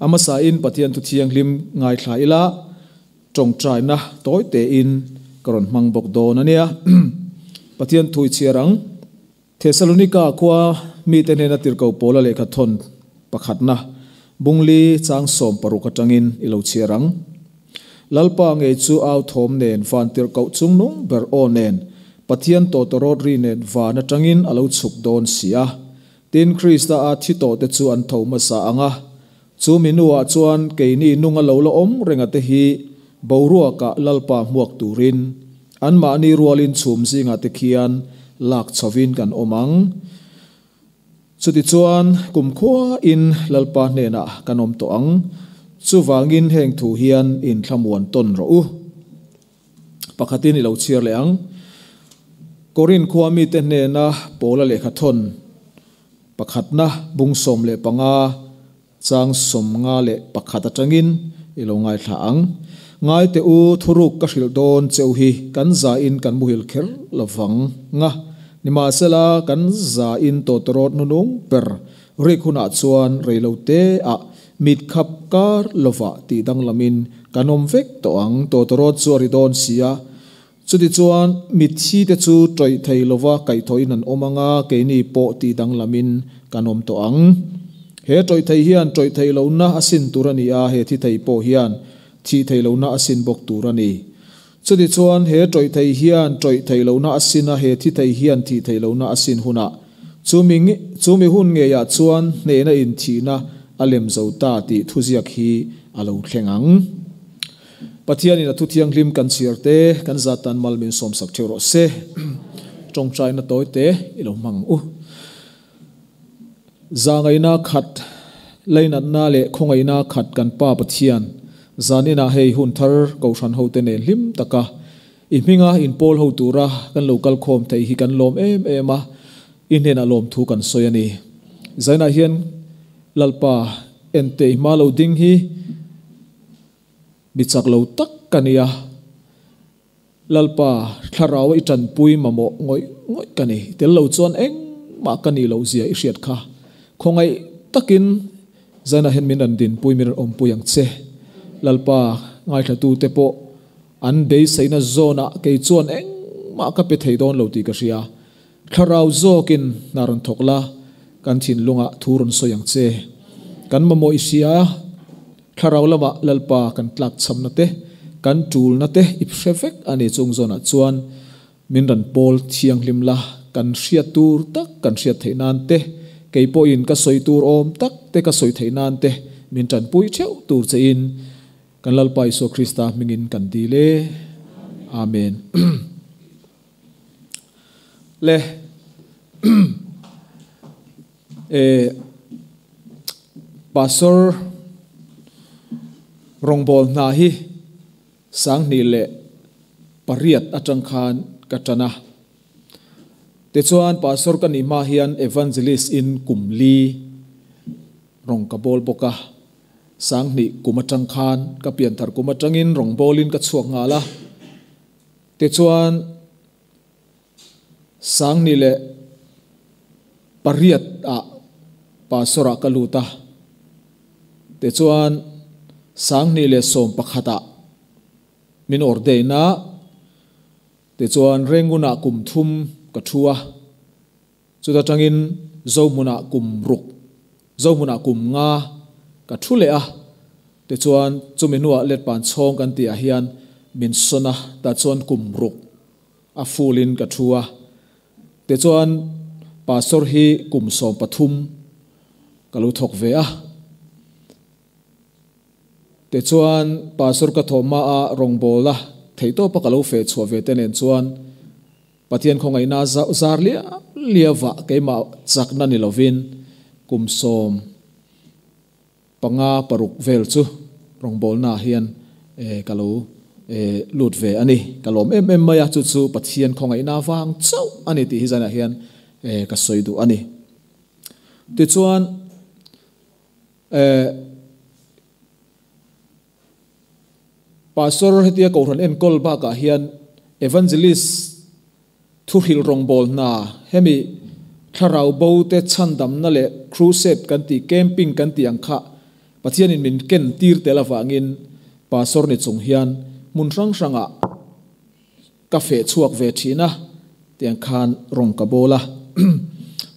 Amasa in Pathian thu thianghlim ngaithla ila tawngtaina tawi tein ka rawn hmang bawk dawn a nia. Pathian thu i chhiar ang. Thesalonika khua mite hnena tirhkoh Paula lehkha thawn pakhatna bungli chang 16 atangin i lo chhiar ang. Lalpa ngei chu au thawm nen van tirhkoh chungnung ber aw nen Pathian tawtawrawt ri nen van atangin a lo chhuk dawn si a. Tin, Krista a thi tawhte chu an tho hmasa ang a, chu mi nuah chuan keini nunga lo la awm renga te hi boruakah Lalpa hmuak turin anmahni rualin chhum zingah te khian lak chhovin kan awm ang. Chutichuan, kumkhuain Lalpa hnenah kan awm tawh ang. Chuvangin heng thu hian inthlamuan tawn rawh u. Pakhatin i lo chhiar leh ang. Korin khua mite hnena Paula lehkha thawn pakhatna bung 15 chang 51 atangin i lo ngaithla ang. Ngaite u, thuruk ka hrilh dawn che u hi kan zain kan muhil kher lovang nga. Nimahsela, kan zain tawtawrawt nunung ber rik hunah chuan reilote ah Mit khap kar lovah tih danglamin kan awm vek tawh ang, tawtawrawt chu a ri dawn si a. Chutichuan, mitthi te chu tawih thei lova kaihthawhin an awm ang a, keini pawh tih danglamin kan awm tawh ang. He tawih thei hian tawih theih lohna a sin tur a ni a, he thi thei pawh hian thih theih lohna a sin bawk tur a ni. Chutichuan, he tawih thei hian tawih theih lohna a sin a, he thi thei hian thih theih lohna a sin hunah, chumi chumi hun ngeiah chuan hnehna inthihna a lem zo ta tih thuziak hi a lo thleng ang. Pathianin a thu thianghlim kan chhiar te, kan zat tan mal min sawmsak theuh rawh se. Tawngtaina tawi te i lo hmang ang u. Zangaihna khat, lainatna leh khawngaihna khat kan Pa Pathian, zaninah hei hun thar Kohhran hote nen hlim taka i hminga inpawl ho tura kan lo kal khawm theih hi kan lawm em em a, i hnenah lawmthu kan sawi a ni. Zainah hian Lalpa ente i hma lo ding hi mi chak lo tak ka ni a. Lalpa, thlarau i tanpui mamawh ngawih ngawih ka ni. Tel lo chuan engmah ka nih loh zia i hriat kha. Khawngaih takin Zaina hian min rawn dinpui, min rawn awmpui ang che. Lalpa, ngaithlatute pawh an beiseina zawnah kei chuan engmah ka pe thei dawn lo tih ka hria. Thlarau zawkin hna rawn thawk la, kan thinlungah thu rawn sawi ang che. Kan mamawh i hria, thlarau lamah Lalpa kan tlakchhamna te, kan tulna te i hre vek a ni. Chung zawnah chuan min rawn pawl thianghlim la, kan hriat tur tak kan hriat theih nan te, kei pawhin ka sawi tur awm tak te ka sawi theih nan te min tanpui theuh tur chein kan Lalpa Isua Krista hmingin kan dil e. Amen. Le e Pastor rawngbâwl hna hi 2008 aṭang khân ka ṭan a. Tichuan, Pastor ka nih hma hian Evangelist in kum li rawng ka bâwl bawk a. 2000 kum aṭang khân ka pianthar kum aṭangin rawngbâwlin ka chhuak nghal a. Tichuan, 2008 ah Pastor ah ka lut a. Tichuan, 2011 ah min ordain a. Tichuan, Rengun ah kum thum ka thu a. Chuta tangin Zohmunah kum ruk, Zohmunah kum nga ka thu leh a, tichuan chumi hnuah letpan chhawng kan tih ah hian min sawn a, tah chuan kum ruk a full in ka thu a, tichuan Pastor hi kum 13 ka lo thawk ve a, tichuan Pastor ka thawh hma a rawngbawl a theihtawpa ka lo feh chhuah ve te nen chuan Pathian khawngaihna zar liau liauah keimah chakna ni lovin kum 15 paruk vel chu rawngbawlnaah hian ka lo lut ve a ni. Ka lawm em em mai a, chu chu Pathian khawngaihna vang chauh a ni tih hi zanah hian ka sawi duh a ni. Tichuan, Pastor hetia Kohhran enkawl bakah hian Evangelist thuhrilh rawngbâwl hna, hemi thlarau bo te chhandamna leh crusade kan tih, camping kan tih ang kha Pathianin min ken tir tel avangin Pastor ni chung hian hmun hrang hrangah ka feh chhuak ve thin a, tiang khan rawng ka bawl a.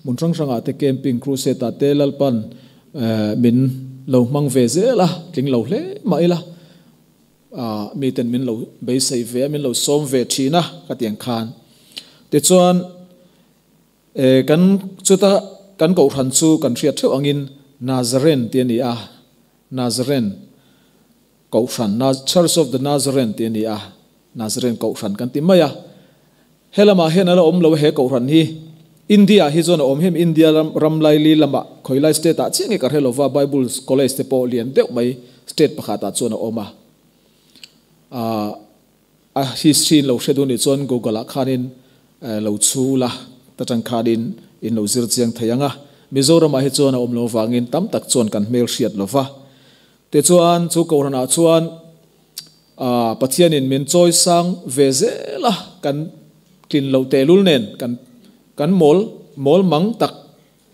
Hmun hrang hrangah te camping crusade ah te Lalpan min lo hmang ve zel a, tling lo hle mah ila miten min lo beisei ve a, min lo sawm ve thin a ka tiang khan. Tichuan kan chuta kan kohhran chu kan hriat theuh angin Nazarene tih a ni a, Nazarene Kohhran, Church of the Nazarene tih a ni a, Nazarene Kohhran kan ti mai a. He lamah hian a la awm lo a he Kohhran hi. India ah hi chuan a awm hiam India ram ram laili lamah khawilai state ah chiah nge ka hre lova Bible College te pawh lian deuh mai state pakhat ah chuan a awm a. Ahh a history in lo hre duh nih chuan Google ah khanin lo chhu la ta tang khanin in lo zir chiang thei ang a. Mizoram ah hi chuan a awm lo avangin tam tak chuan kan hmel hriat lova. Tichuan, chu Kohhranah chuan Pathianin min chawisang ve zel a, kan tlin loh tehlul nen, kan kan mawl mawl mang tak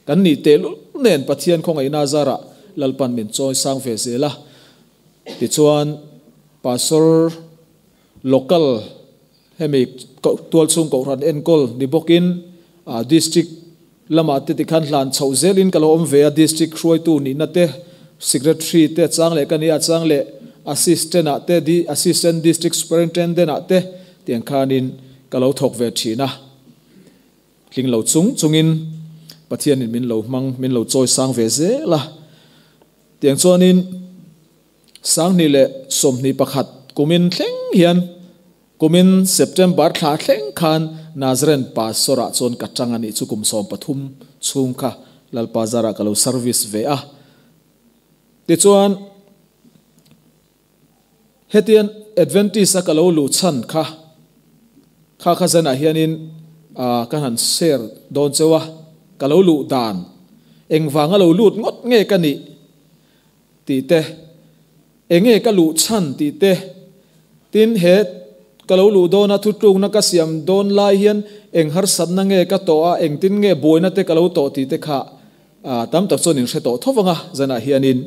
kan nih tehlul nen Pathian khawngaihna zarah Lalpan min chawisang ve zel a. Tichuan, Pastor Local hemi tualchhung Kohhran enkawl ni bawkin District Lamah te tikhan hlan chhoh zelin ka lo awm ve a, District hruaitu nihna te, Secretary te a chang leh ka nia, a chang leh Assistant ah te, Assistant District Superintendent ah te tiang khanin ka lo thawk ve thin a. Tling lo chung chungin Pathianin min lo hmang, min lo chawi sang ve zel a. Tiang chuanin 2021 kumin thleng hian Kumin September thla thleng khan Nazaren Pastor-ah chuan ka tang a nih chu kum 13 chhung kha Lalpa zarah ka lo service ve a. Tichuan, hetian Adventist-a ka lo luh chhan kha kha kha zanah hianin ka han share dawn cheu a, ka lo luh dan engvanga lo lut ngawt nge ka nih tih te, Enge ka luh chhan tih te, tin he ka lo luh dawna thutlukna ka siam dawn lai hian eng harsatna nge ka tawh a, engtin nge buaina te ka lo tawh tih te kha tam tak chuan in hre tawh tho vang a, zanah hianin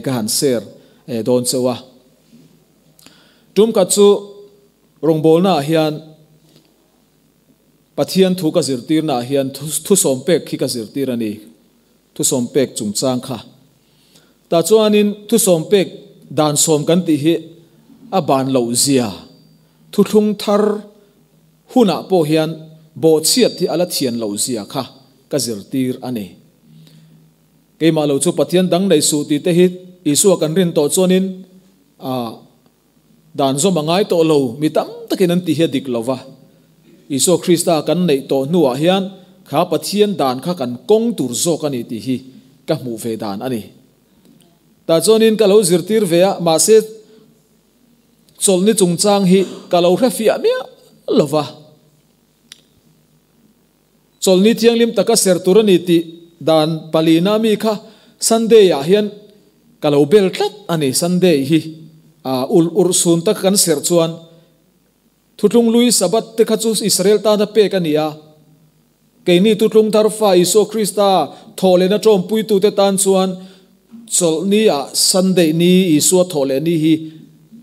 ka han share dawn cheu a. Tum khat chu rawngbawlnaah hian Pathian thu ka zirtirnaah hian thusawm pek khi ka zirtir a ni. Thusawm pek chungchang kha. Tah chuanin thusawm pek dan sawm kan tih hi a ban loh zia thuthlung thar hunah pawh hian bawhchhiat hi a la thian loh zia kha ka zirtir a ni. Keimah lo chu Pathian dang nei suh tih te hi Isua kan rin tawh chuanin a Dan zawm a ngai tawh lo, mi tam takin an ti hi a dik lo va. Isua Krista kan neih tawh hnuah hian kha Pathian dan kha kan kawng tur zawk a ni tih hi ka hmuh ve dan a ni. Tah chuanin ka lo zirtir ve a, mahse chawlhni chungchang hi ka lo hre fiah miah lo va. Chawlhni thianghlim taka ser tur a ni tih dan palina mi kha Sunday ah hian ka lo bel tlat a ni. Sunday hi ul urh sun taka kan serh chuan Thutlung lui Sabbath te kha chu Israel tana pek a ni a. Keini Tutlung thar fa Isua Krista thawhlehna tawmpuitute tan chuan Chawlhni ah Sunday ni Isua thawhleh ni hi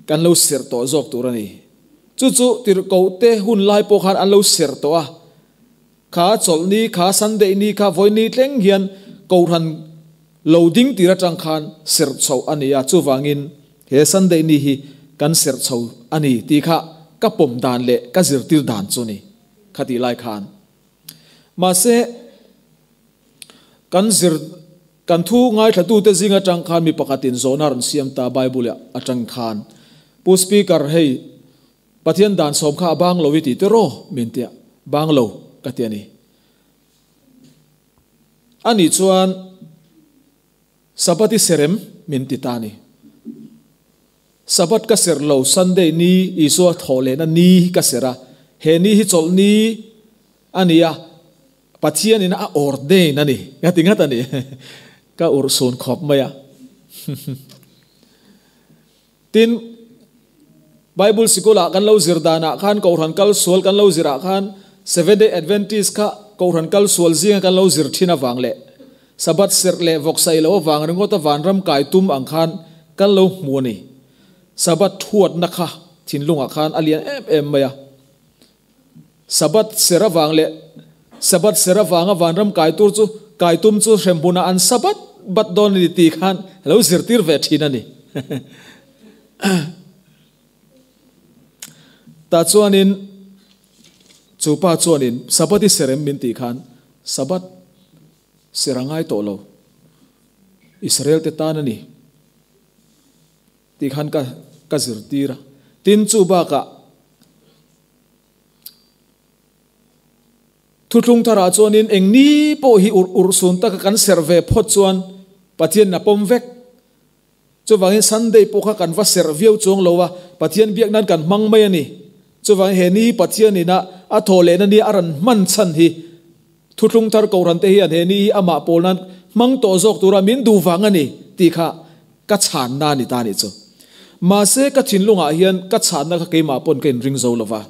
kan lo serh tawh zawk tur a ni. Chu chu tirhkohte hun lai pawh khan an lo serh tawh a. Kha chawlhni, kha Sunday ni kha vawiini tleng hian Kohhran lo ding tir atang khan serh chhoh a ni a, chuvangin he Sunday ni hi kan serh chho a ni tih kha ka pawm dan leh ka zirtir dan chu ni kha tih lai khan. Mahse, kan zir kan thu ngaithlatute zing atang khan mi pakhatin zawhna rawn siam ta Bible atang khan, Pu Speaker, hei Pathian dan sawm kha a bang lo i ti tiraw? Min tia, Bang lo, ka ti a ni. Ani chuan Sabbath i serem min ti ta a ni. Sabbath ka ser lo, Sunday ni, Isua thawh lehna ni ka ser a. He ni hi chawlh ni a ni a, Pathianin a ordain a ni, ka ti ngat a ni. Ka urhsun khawp mai a. Tin, Bible sikulah kan lo zir danah khan Kohhran kal sual kan lo zirah khan Seventh Day Adventist kha Kohhran kal sual zinga kan lo zir thin avang leh Sabbath serh leh vawksa i lo avang ringawta vanram kai tum ang khan kan lo hmu a ni. Sabbath thuatna kha thinlungah khan a lian em em mai a. Sabbath serh avang leh Sabbath serh avanga vanram kai tur chu kai tum chu hremhmunah an Sabbath bat dawn a ni tih khan a lo zirtir ve thin a ni. Tah chuanin chu pa chuanin Sabbath i serh em min tih khan Sabbath serh a ngai tawh lo, Israel te tan a ni tih khan ka ka zirtir a. Tin chu bakah Thuthlung tharah chuanin eng ni pawh hi urh urh sun taka kan serh ve phawt chuan Pathianin a pawm vek. Chuvangin Sunday pawh kha kan va serh viau chuang lo a, Pathian biak nan kan hmang mai a ni. Chuvangin he ni hi Pathianin a a thaw lehna nia a rawn hman chhan hi Thuthlung thar Kohhran te hian he ni hi amah pawl nan hmang tawh zawk tura min duh vang a ni tih kha ka chhanna a ni ta a nih chu. Mahse ka thinlungah hian ka chhanna kha keimah pawn ka inring zo lo va.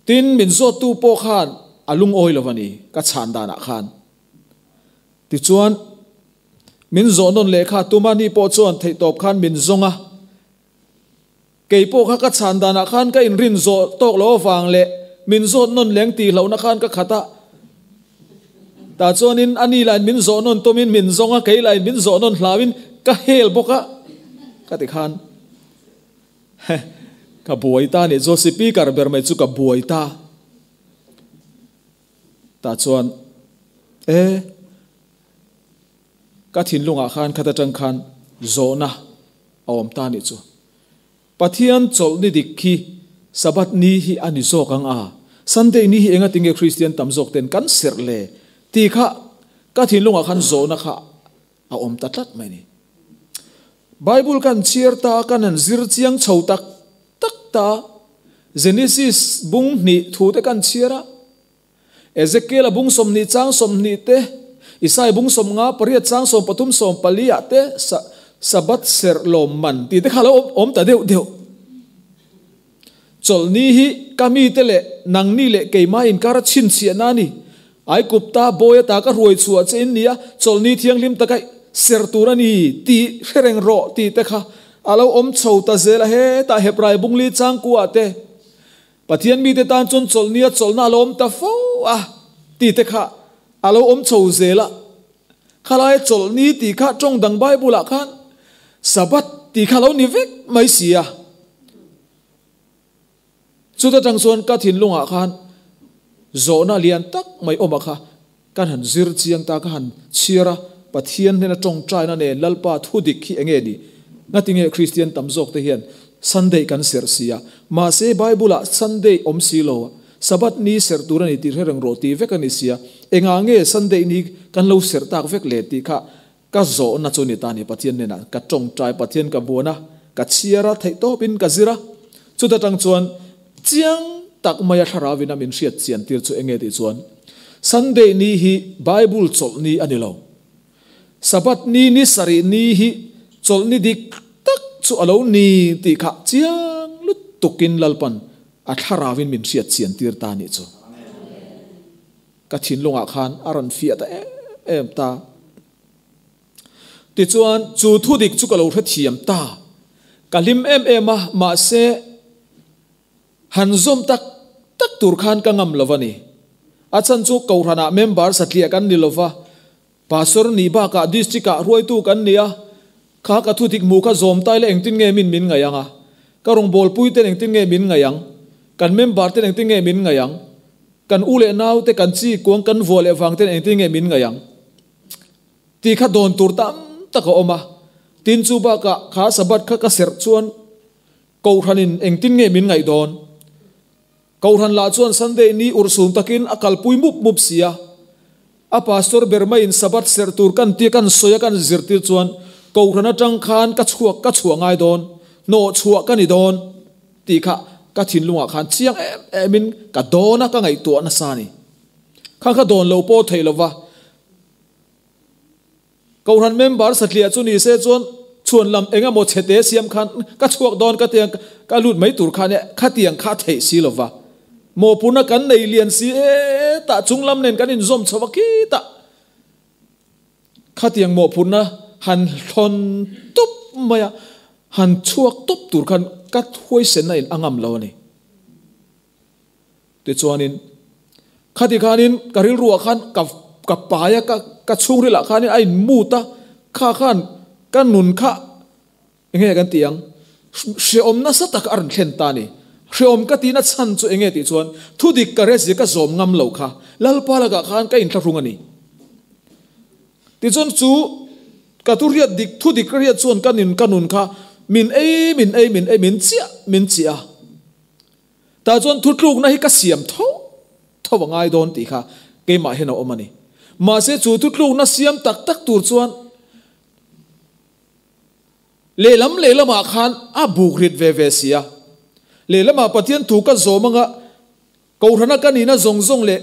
Tin, min zawttu pawh khan a lungawi lo a ni ka chhan danah khan. Tichuan, min zawh nawn leh kha tuma ni pawh chuan theihtawp khan min zawng a. Kei pawh kha ka chhan danah khan ka inrin zawh tawk lo avang leh min zawt nawn leng tih hlauhna khan ka khat a. Tah chuanin a ni lain min zawh nawn tumin min zawng a, kei lain min zawh nawn hlauhin ka hel bawk a ka ti khan. Ka buai ta a nih chu, speaker ber mai chu ka buai ta. Tah chuan e ka thinlungah khan khat atang khan zawhna a awm ta nih chu. Pathian chawlh ni dik khi Sabbath ni hi a ni zawk ang a, Sunday ni hi enga tinge Kristian tam zawk ten kan serh le tih kha ka thinlungah khan zawhna kha a awm ta tlat mai ni. Bible kan chhiar ta, kan han zir chiang chho tak tak ta. Genesis bung hnih thu te kan chhiar a, Ezekiel a bung 20 chang 20 te, Isaiah bung 50 pariat chang 13 14 ah te Sabbath serh lawm man tih te kha lo awm ta deuh deuh. Chawlhni hi ka mite leh nangni leh keimah inkar a chhinchhiahna a ni. Aigupta bawi ata ka hruai chhuah che in nia, chawlhni thianghlim taka ser tur a ni tih hre reng rawh tih te kha a lo awm chho ta zel a, hetah Hebrai bungli changkua te Pathian mite tan chuan chawlhnia chawlhna a lo awm ta fo a tih te kha a lo awm chho zel a. Khalaia chawlhni tih kha tawng dang Bible ah khan Sabbath tih kha a lo ni vek mai si a. Chuta tang chuan ka thinlungah khan zawhna lian tak mai awm a kha kan han zir chiang ta, ka han chhiar a, Pathian hnena tawngtaina nen Lalpa thu dik hi enge ni? Ngatinge Kristian tam zawk te hian Sunday kan serh si a, mahse Bible ah Sunday awm si lo a, Sabbath ni serh tur a ni tih hre reng rawh tih vek a ni sia, engah nge Sunday ni kan lo serh tak vek le tih kha ka zawhna chu ni ta ni Pathian hnenah ka tawngtai, Pathian ka buan a, ka chhiar a, theihtawpin ka zir a, chuta tang chuan chiang tak maia thlarauin a min hriat chian tir chu enge tih chuan Sunday ni hi Bible chawlh ni a ni lo. Sabbath ni ni sarih ni hi chawlh ni dik tak chu a lo ni tih kha chiang lutukin Lalpan a thlarauin min hriat chian tir ta nih chu. Ka thinlungah khan a rawn fiah ta em em ta. Tichuan, chu thudik chu ka lo hrethiam ta. Ka hlim em em a, mahse, han zawm tak tak tur khan ka ngam lo a ni. A chhan chu Kohhranah member satliah kan ni lo va, Pastor nih bakah District-ah hruaitu kan ni a, kha ka thudik hmuh kha zawm tai la engtin nge min min ngaih ang a? Ka rawngbawlpui ten engtin nge min ngaih ang? Kan member ten engtin nge min ngaih ang? Kan u leh nau te kan chi kuang kan vuah leh vang ten engtin nge min ngaih ang? Tih kha dawn tur tam tak a awm a. Tin chu bakah kha Sabbath kha ka serh chuan Kohhranin engtin nge min ngaih dawn? Kohhran lah chuan Sunday ni urhsun takin a kalpui mup mup si a. A pastor ber maiin Sabbath serh tur kan tia kan sawi a kan zirtir chuan Kohhran atang khan ka chhuak ka chhuah ngai dawn, hnawh chhuah ka ni dawn tih kha ka thinlungah khan chiang em emin ka dawn a ka ngaihtuah nasa a ni. Kha kha dawn lo pawh theih lova. Kohhran member satliah chu ni se chuan chhuan lam eng emaw chhete siam khan ka chhuak dawn ka tiang ka lut mai tur khan e khatiang kha a theih si lova. Mawhpurna kan nei lian si e tah chung lam nen kan inzawm chho a khitah. Khatiang mawhphurhna han thlawn tawp mai a, han chhuak tawp tur khan ka huaisenna in a ngam lo a ni. Tichuanin, khati khanin ka rilruah khan ka ka pai a, ka ka chhungrilah khanin a inmut a, kha khan ka nun kha Enge kan tih ang? Hreawm nasa tak a rawn thlen ta a ni. Hreawm ka tihna chhan chu enge tih chuan thudik ka rezi ka zawm ngam lo kha Lalpa lakah khan ka inthlahrung a ni. Tichuan chu ka thu hriat dik thudik ka hriat chuan ka nin ka nun kha min ei min ei min ei min chiah min chiah a. Tah chuan thutlukna hi ka siam tho tho a ngai dawn tih kha keimah hian a awm a ni. Mahse chu thutlukna siam tak tak tur chuan Lehlam lehlamah khan a buk rit ve ve si a. Lehlamah Pathian thu ka zawm anga Kohrana ka nihna zawng zawng leh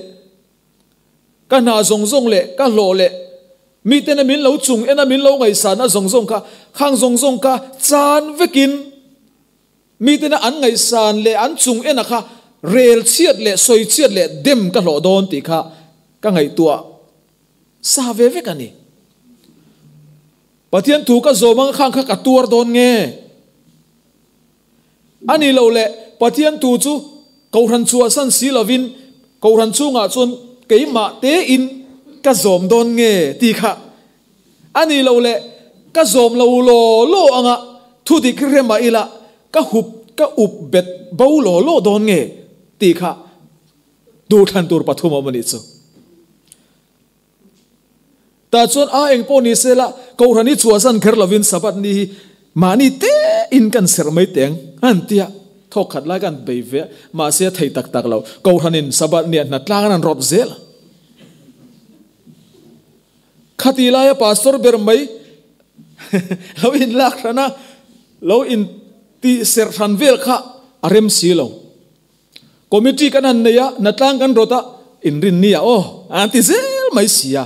ka hna zawng zawng leh ka hlawh leh mitena min lo chung ena min lo ngaihsana zawng zawng kha khang zawng zawng kha chan vekin mitena an ngaihsan leh an chung ena kha rel chhiat leh sawi chhiat leh dem ka hlawh dawn tih kha ka ngaihtuah sa ve vek a ni. Pathian thu ka zawm anga khang kha ka tuar dawn nge? A ni lo le, Pathian thu chu Kohhran chhuahsan si lovin Kohhran chhungah chuan keimah tein ka zawm dawn nge tih kha a ni lo le, ka zawm lo law law anga thu dik rem ah ila ka hup ka up bet bo law law dawn nge tih kha duhthlan tur pathum a awm a nih chu. Tah chuan a eng pawh ni se la, Kohhran hi chhuahsan kher lovin Sabbath ni hi mahni tein kan serh mai teng an ti a, thawk khat lai kan bei ve a, mahse a thei tak tak lo. Kohhranin Sabbath nia hna tlang an han rawt zel a. Khati laia pastor ber mai lo inlak hran a, lo intih serh hran vel kha a rem si lo. Committee kan han nei a, hnatlang kan rawt a, inrin ni a aw an ti zel mai si a.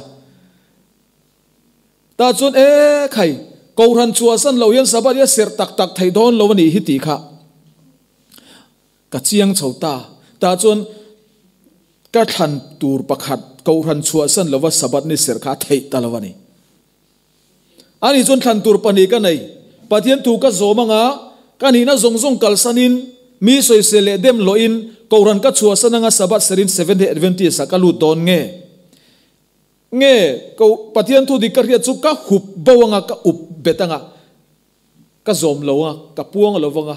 Tah chuan e khai, Kohhran chhuahsan lo hian Sabbath hi a serh tak tak thei dawn lo a nih hi tih kha ka chiang chho ta. Tah chuan ka thlan tur pakhat Kohhran chhuahsan lova Sabbath ni serh kha a theih ta lo a ni. Ani chuan thlan tur pahnih ka nei. Pathian thu ka zawm anga ka nihna zawng zawng kalsanin, mi sawisel leh dem hlawhin Kohhran ka chhuahsan anga Sabbath serin Seventh Day Adventist ah ka lut dawn nge? Nge ko Pathian thu dik ka hriat chu ka hup bo anga ka up bet anga ka zawm lo anga ka puang lo vanga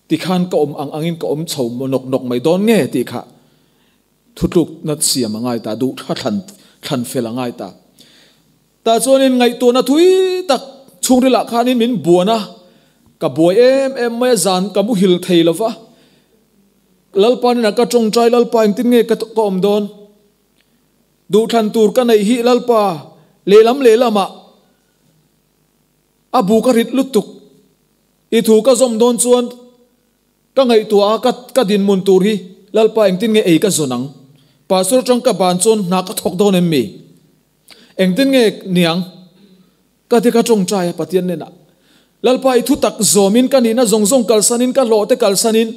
tikhan ka awm ang angin ka awm chho nawk nawk mai dawn nge tih kha Thutlukna siam a ngai ta, duh tha thlan thlan fel a ngai ta. Tah chuanin ngaihtuahna thui tak chhungrilah khanin min buan a, ka buai em em mai a, zan ka muhil thei lo va. Lalpa hnenah ka tawngtai, Lalpa engtin nge ka ka awm dawn? Duh thlan tur ka neih hi Lalpa lehlam lehlamah a bu ka rit lutuk. I thu ka zawm dawn chuan Ka ngaihtuah a, ka ka dinhmun tur hi Lalpa engtin nge ei ka zawn ang? Pastor atang ka ban chuan hna ka thawk dawn em mi? Engtin nge niang? Ka ti ka tawngtai a Pathian hnenah. Lalpa i thutak zawmin ka nihna zawng zawng kalsanin ka hlawh te kalsanin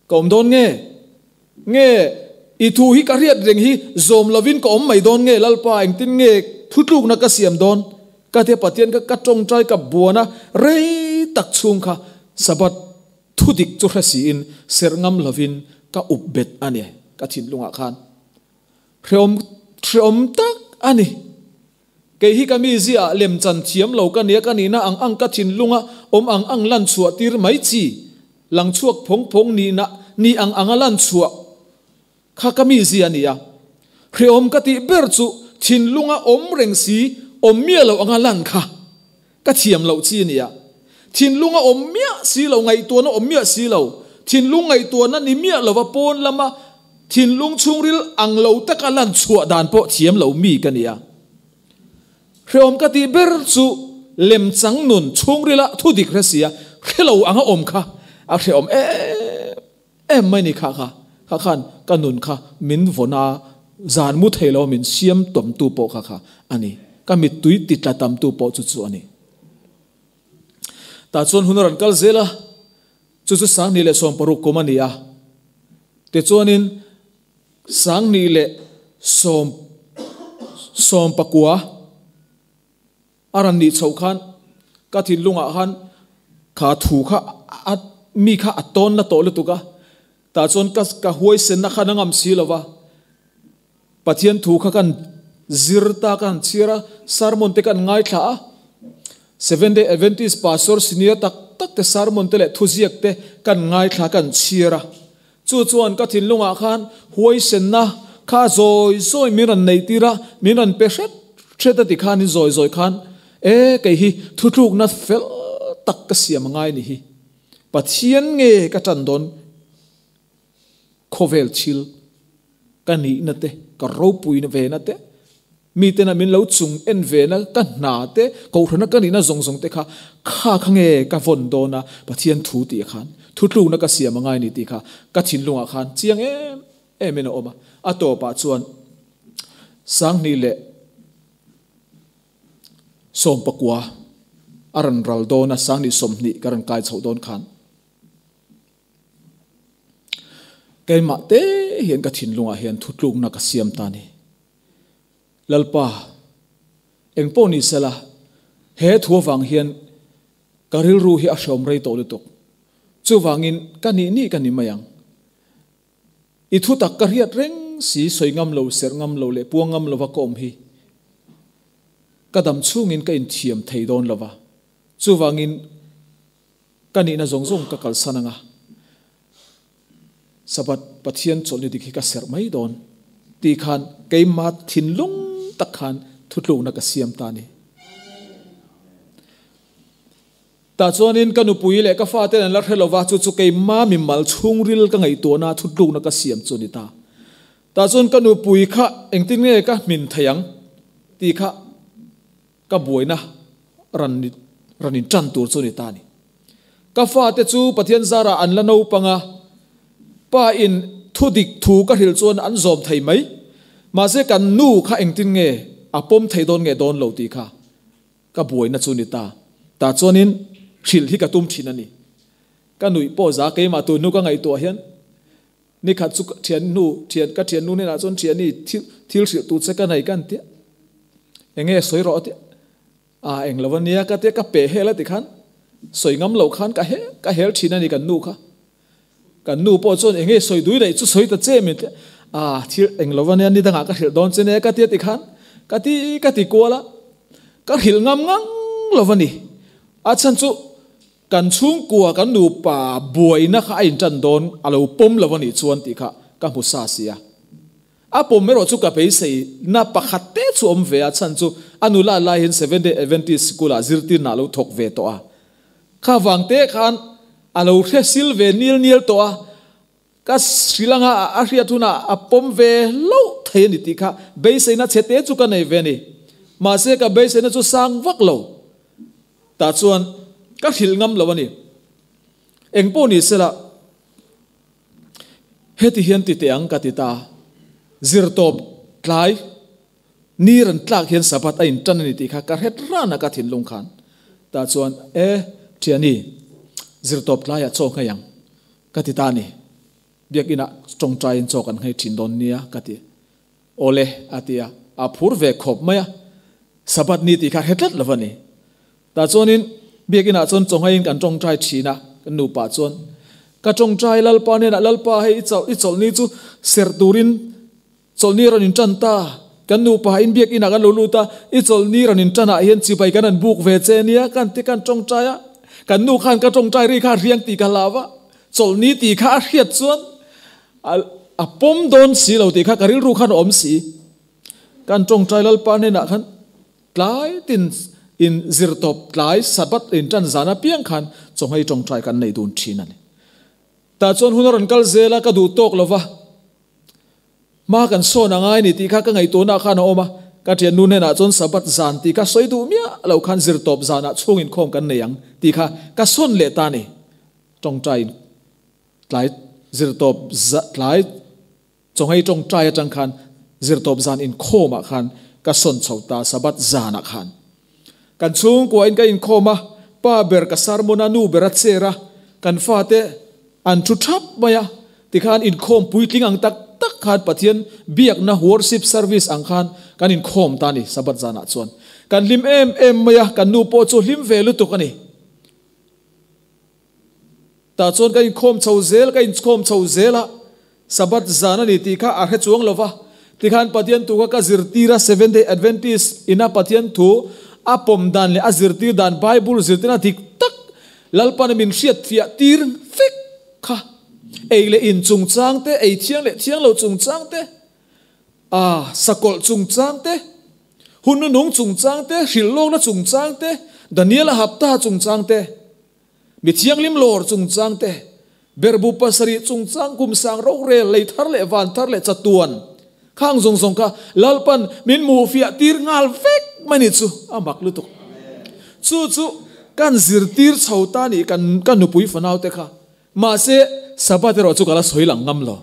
ka awm dawn nge? Nge i thu hi ka hriat reng hi zawm lovin ka awm mai dawn nge Lalpa engtin nge thutlukna ka siam dawn? Ka tia Pathian kha ka tawngtai ka buan a, rei tak chhung kha Sabbath thudik chu hre siin serh ngam lovin ka up bet a ni ka thinlungah khan. Hreawm hreawm tak a ni. Kei hi ka mizia ah lemchan thiam lo ka nia ka nihna ang ang ka thinlunga awm ang ang lan chhuah tir mai chi lang chhuak phawng phawng nihna ni ang anga lan chhuah kha ka mizia a ni a. Hreawm ka tih ber chu thinlunga awm reng si awm miah lo anga lan kha ka thiam loh chi a ni a. Thinlunga awm miah si lo, ngaihtuahna awm miah si lo, thinlung ngaihtuahna ni miah lova pawn lama thinlung chhungril ang lo taka lan chhuah dan pawh thiam lo mi ka ni a. Hreawm ka tih ber chu lemchang nun chhungrila thudik hre sia hre lo anga awm kha a hreawm em em mai ni kha kha kha khan ka nun kha min vawn a, zan mu thei lo min siam tawmtu pawh kha kha a ni. Ka mittui ti tla tamtu pawh chu chu a ni. Tah chuan hun a rawn kal zel a, chu chu 2016 kum a ni a. Tichuanin 2000. Sawm sawm pakua a rawn nih chhoh khan ka thinlungah khan kha thu kha a mi kha a tawn na tawh lutuk a, tah chuan ka ka huaisenna khan a ngam si lo va, Pathian thu kha kan zir ta ka han chhiar a, sermon te kan ngaithla a, Seventh Day Adventist pastor senior tak tak te sermon te leh thuziak te kan ngaithla kan chhiar a, Chu chuan ka thinlungah khan huaisenna kha zawi zawi min rawn neih tir a, min rawn pe hret hret a ti khan in zawi zawi khan, E, kei hi thutlukna fel tak ka siam a ngai ni hi. Pathian nge ka tan dawn khawvel thil ka nihna te, ka ropuina vena te, Mitena min lo chung en vena ka hna te, kohhrana ka nihna zawng zawng te kha, kha kha nge ka vawn dawn a, Pathian thu tih khan thutlukna ka siam a ngai ni tih kha ka thinlungah khan chiang em em in a awm a. A tawpah chuan Sanghnih leh Sawmpakua a rawn ral dawn a, Sanghnih 20 ka rawn kai chhoh dawn khan, Keimah te hian ka thinlungah hian thutlukna ka siam ta ni. Lalpa, engpawh ni sela, he thu avang hian ka rilru hi a hreawm rei tawh lutuk. Chuvangin ka nih nih ka ni mai ang. I thutak ka hriat reng si sawi ngam lo, serh ngam lo leh puang ngam lova ka awm hi ka dam chhungin ka inthiam thei dawn lova. Chuvangin Ka nihna zawng zawng ka kalsan anga, Sabbath Pathian chawlhni dik hi ka serh mai dawn tih khan keima thinlung tak khan thutlukna ka siam ta a ni. Tah chuanin ka nupui leh ka faten an la hre lova, chu chu keima mimal chhungril ka ngaihtuahna thutlukna ka siam chu a ni ta. Tah chuan ka nupui kha engtin nge ka hmin thei ang tih kha Ka buaina ran ran in tan tur chu ni ta ni. Ka fate chu Pathian zarah an la naupang a, pa in thu dik thu ka hrilh chuan an zawm thei mai. Mahse kan nu kha engtin nge a pawm thei dawn nge dawn lo tih kha ka buaina chu ni ta. Tah chuanin hrilh hi ka tum thin a ni. Ka nuih pawh za keimah tun hnu ka ngaihtuah hian Nikhat chu ka thian hnu, thian, ka thian nu hnenah chuan thiani thil, thil hrilh tur che ka nei ka an tia. Enge sawi rawh a tia. A eng lo ania ka tia, ka pe hel a ti khan, sawi ngam lo khan ka hel, ka hel thin a ni kan nu kha. Kan nu pawh chuan enge sawi dui daih chu sawi ta che min tia. A thil eng lo ania ni dangah ka hrilh dawn che nia ka tia ti khan, ka ti ka ti kual a. Ka hrilh ngam ngang lo a ni. A chhan chu Kan chhungkua kan nupa buaina kha a intan dawn a lo pawm lo a nih chuan tih kha ka hmu sa si a. A pawm erawh chu ka beisei na pakhat te chu awm ve a, chhan chu a nula lai hian Seventh Day Adventist School ah zirtirna a lo thawk ve tawh a. Kha vang te khan a lo hre sil ve nil nial tawh a, ka Sri Lanka a hriat hunah a pawm ve hlauh thei a ni tih kha beiseina chhe te chu ka nei ve a ni. Mahse ka beiseina chu sang vak lo. Tah chuan ka hrilh ngam lo a ni. Eng pawh ni sela, heti hian ti teh ang ka ti ta. Zirtawp tlai ni rawn tlak hian Sabbath a intan a ni tih kha ka hret ran a ka thinlung khan. Tah chuan, E, thiani, zirtawp tlaiah chaw nghei ang ka ti ta a ni. Biakinah tawngtaiin chaw kan nghei thin dawn nia ka ti. Awle, a ti a, a phur ve khawp mai a, Sabbath ni tih kha hre tlat lo va ni. Tah chuanin Biakinah chuan chawngaiin kan tawngtai thin a, kan nupa chuan, Ka tawngtai Lalpa hnenah, Lalpa hei i chawlh, i chawlhni chu serh turin chawlhni rawn intan ta, kan nupa in Biakinah kan lo lut a, i chawlhni rawn intanah hian chibai kan han buk ve che nia, kan ti kan tawngtai a, kan nu khan ka tawngtai ri kha a hriang tih ka hlau a, chawlhni tih kha a hriat chuan A pawm dawn si lo tih kha ka rilru khan a awm si. Kan tawngtai Lalpa hnenah khan tlai tin in zirtawp tlai Sabbath in tan zan apiang khan chawhmei tawngtai kan nei dun thin a ni. Tah chuan hun a rawn kal zel a, ka duh tawk lo va, hma kan sawn a ngai ni tih kha ka ngaihtuahna khan a awm a. Ka thiannu hnenah chuan Sabbath zan tih kha sawi duh miah lo khan zirtawp zanah chhung inkhawm kan nei ang tih kha ka sawn leh ta a ni. Tawngtai in. Tlai zirtawp tlai chawngei tawngtai atang khan zirtawp zan inkhawmah khan ka sawn chho ta Sabbath zanah khan. Kan chhungkua in ka inkhawm a, pa ber ka sermon a, nu ber a chair a, kan fate an thu thap mai a, tikhan inkhawm puitling ang tak tak. tak khan Pathian biakna worship service ang khan kan inkhawm ta a ni Sabbath zanah chuan. Kan hlim em em mai a, kan nu pawh chu hlim ve lutuk a ni. Tah chuan ka inkhawm chho zel, ka inkhawm chho zel a, Sabbath zan a ni tih kha a hre chuang lo va. Tikhan Pathian thu kha ka zirtir a, Seventh Day Adventist ina Pathian thu a pawm dan leh a zirtir dan Bible zirtirna dik tak Lalpan min hriatfiah tir vek kha. Ei leh in chungchang te, ei thiang leh thiang lo chungchang te, a sakawlh chungchang te, hun nunung chungchang te, hrilhlawkna chungchang te, Daniela hapta chungchang te, Mi thianghlim lawr chungchang te, berhbu pasarih chungchang kum sang rorel, lei thar leh van thar leh chatuan khang zawng zawng kha Lalpan min hmuhfiah tir nghal vek mai ni chu a mak lutuk. Chu chu kan zirtir chho ta nih kan ka nupui fanau te kha. Mahse Sabbath erawh chu ka la sawi lang ngam lo.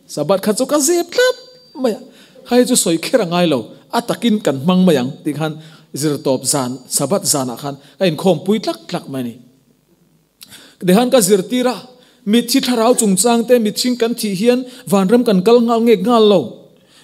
Sabbath kha chu ka zep tlat mai a, khai chu sawi kher a ngai lo, a takin kan hmang mai ang tih khan zirtawp zan, Sabbath zanah khan ka inkhawmpui tlak tlak mai a ni. Tikhan ka zirtir a, mitthi thlarau chungchang te, mithing kan thih hian vanram kan kal nghal ngek nghal lo.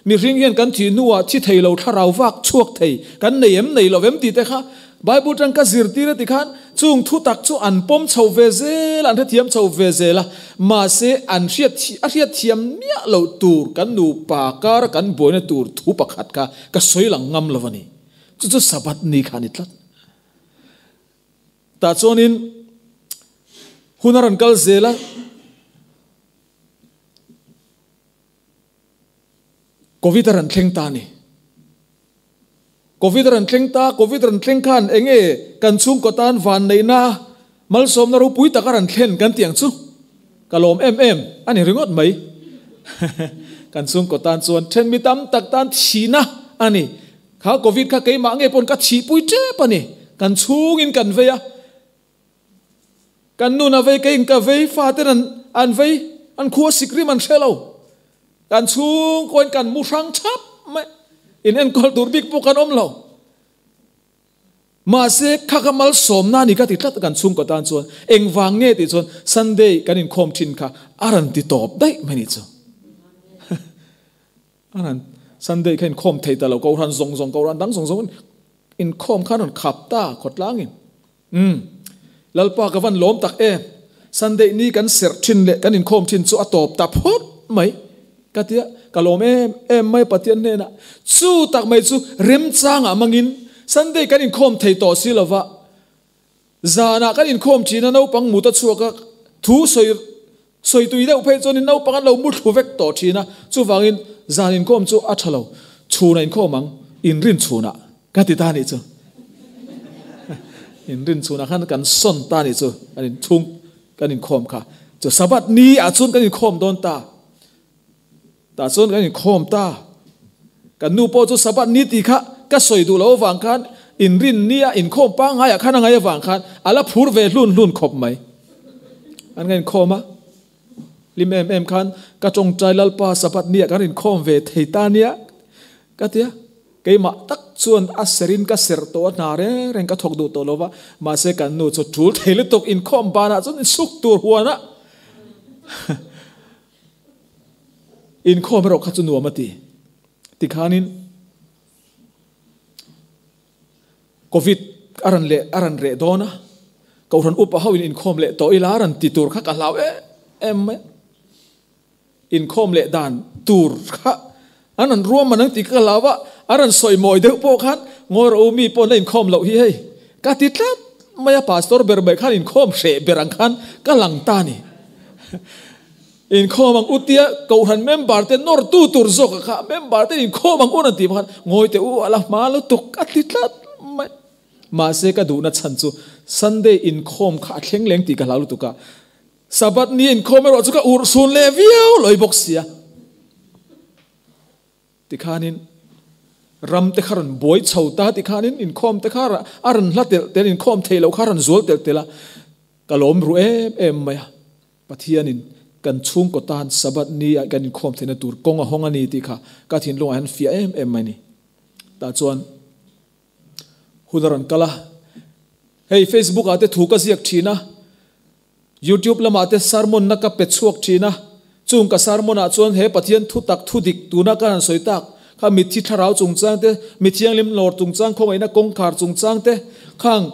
Mihring hian kan thih hnuah thi thei lo thlarau vak chhuak thei kan nei em nei lo em tih te kha Bible tang ka zirtir a ti khan chung thu tak chu an pawm chho ve zel a, an hrethiam chho ve zel a, mahse an hriat a hriatthiam miah loh tur kan nupa kara kan buaina tur thu pakhat kha ka sawi lang ngam lo a ni. Chu chu Sabbath ni kha a ni tlat. Tah chuanin hun a rawn kal zel a. Covid a rawn thleng ta a ni. Covid a rawn thleng ta, Covid rawn thleng khan eng nge kan chhungkaw tan vanneihna, malsawmna ropui tak a rawn thlen kan tih ang chu. Ka lawm em em a ni ringawt mai. Kan chhungkaw tan chuan then mi tam tak tan thihna a ni. Kha Covid kha keimah nge pawn ka thihpui tep a ni. Kan chhungin kan vei a. Kan nun a vei, keiin ka vei, faten an an vei, an khua sik rim an hre lo. Kan chhungkawiin kan mu hrang thap mai. In enkawl tur bik pawh kan awm lo. Mahse, kha ka malsawmna a ni ka ti tlat kan chhungkaw tan chuan. Engvang nge tih chuan Sunday kan inkhawm thin kha a rawn ti tawp daih mai ni chu. A rawn Sunday kha inkhawm thei ta lo, Kohhran zawng zawng, Kohhran dang zawng zawng inkhawm kha a rawn khap ta khawtlangin. Umm. Lalpa ka van lawm tak em. Sunday ni kan serh thin leh kan inkhawm thin chu a tawp ta phawt mai ka tia ka lawm em em mai Pathian hnenah. Chu tak mai chu remchangah mangin Sunday kan inkhawm thei tawh si lova zanah kan inkhawm thin a naupang mut a chhuak a thu sawi sawi tui deuh phei chuanin naupang an lo mu thlu vek tawh thin a chuvangin zan inkhawm chu a tha lo chhunah inkhawm ang inrin chhunah Ka ti ta nih chu. Inrin chhunah khan kan sawn ta nih chu. Kan inchhung kan inkhawm kha. Chu Sabbath ni ah chuan kan inkhawm dawn ta. Tah chuan kan inkhawm ta. Kan nu pawh chu Sabbath ni tih kha ka sawi duh loh avang khan inrin ni a inkhawm pangngai ah khan a ngaih avang khan a la phur ve hlun hlun khawp mai. An ka inkhawm a. Hlim em em khan ka tawngtai Lalpa Sabbath ni ah kan inkhawm ve thei ta nia ka tia. Keimah tak chuan a serin ka serh tawh a, hna reng reng ka thawk duh tawh lo va, mahse kan nu chu tul thei lutuk inkhawm banah chuan insuk tur huanah inkhawm erawh kha chu nuam a ti. Tikhanin Covid a rawn leh a rawn reh dawn a, Kohhran upa ho in inkhawm leh tawh ila a rawn ti tur kha ka hlau em em mai a. Inkhawm leh dan tur kha an rawn ruam man ang tih ka hlau a, a rawn sawi mawi deuh pawh khan ngawi rawh u mi pawh na inkhawm loh hi hei ka ti tlat mai a, pastor ber mai khan inkhawm hreh ber ang khan ka lang ta a ni. Inkhawm ang u tia Kohhran member te nawr tu tur zawk kha member te inkhawm ang u rawn tih pawh khan ngawi teh u a la hma lutuk a ti tlat mai. Mahse ka duhna chhan chu Sunday inkhawm kha a thleng leng tih ka hlau lutuk a, Sabbath ni inkhawm erawh chu ka urhsun leh viau lawih bawk sia. Tikhanin ram te kha rawn buai chho ta tikhanin inkhawm te kha a rawn hla telh telh inkhawm theih loh kha a rawn zual telh telh a, ka lawm ru em em mai a. Pathianin kan chhungkaw tan Sabbath ni ah kan inkhawm theihna tur kawng a hawng a ni tih kha ka thinlungah hian fiah em em mai a ni. Tah chuan hun a rawn kal a, hei Facebook ah te thu ka ziak thin a, YouTube lamah te sermon na ka pe chhuak thin a, Chung ka sermon ah chuan he Pathian thu tak thu dik tuna ka han sawi tak kha mitthi thlarau chungchang te, mi thianghlim lawr chungchang, khawngaihna kawngkhar chungchang te, khang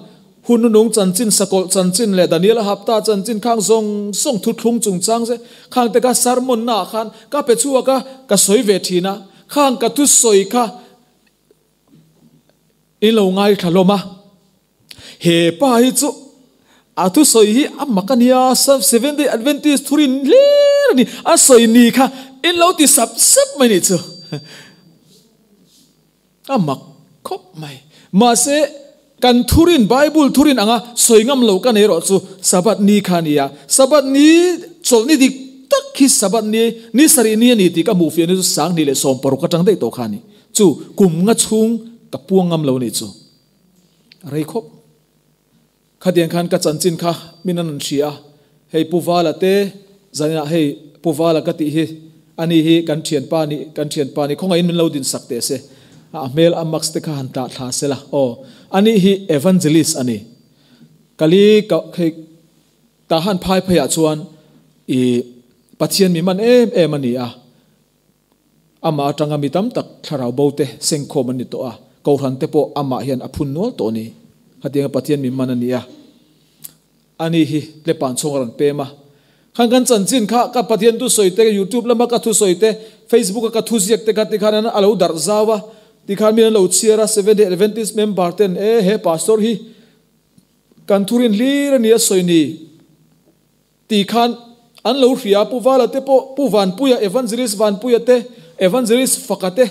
hun nunung chanchin, sakawlh chanchin leh Daniel a hapta chanchin khang zawng zawng thuthlung chungchang te, khang te ka sermon na ah khan ka pe chhuak a, ka sawi ve thin a, khang ka thusawi kha in lo ngaithla hlawm a. He pa hi chu a thusawi hi a mak a nia, Seventh Day Adventist thurin hlir a ni, a sawi ni kha in lo ti sap sap mai nih chu. A mak khawp mai. Mahse, kan thurin, Bible thurin anga sawi ngam lo ka nei erawh chu Sabbath ni kha a ni a. Sabbath ni chawlh ni dik tak hi Sabbath ni, ni sarih ni a ni tih ka hmuh fiah ni chu 2016 atang daih tawh kha a ni. Chu kum nga chhung ka puang ngam lo nih chu. A rei khawp. Khatiang khan ka chanchin kha min an rawn hria a, hei Pu Vala te zaninah hei Pu Vala ka tih hi ani hi kan thianpa ni kan thianpa ni khawngaihin min lo din sak teh se. A hmel a mask te kha han tah thla se la aw. Ani hi evangelist a ni. Kali ka hei tah han phai pheiah chuan i Pathian mi man em em a ni a. Amah atanga mi tam tak thlarau bo te sengkhawm an ni tawh a, Kohhran te pawh amah hian a phun nual tawh a ni. Khatianga Pathian min man a ni a, ani hi tlepan chhung a rawn pem a. Khan kan chanchin kha ka Pathian thusawi te, YouTube lama ka thusawi te, Facebook a ka thuziak te kha tikhan an a lo darh zau a, tikhan min an lo chhiar a, Seventh Day Adventist member ten e he pastor hi kan thurin hlir a ni a sawi ni. Ti khan an lo hria, Pu Vala te pawh, Pu Vanpuia, Evangelist Vanpuia te, Evangelist Faka te,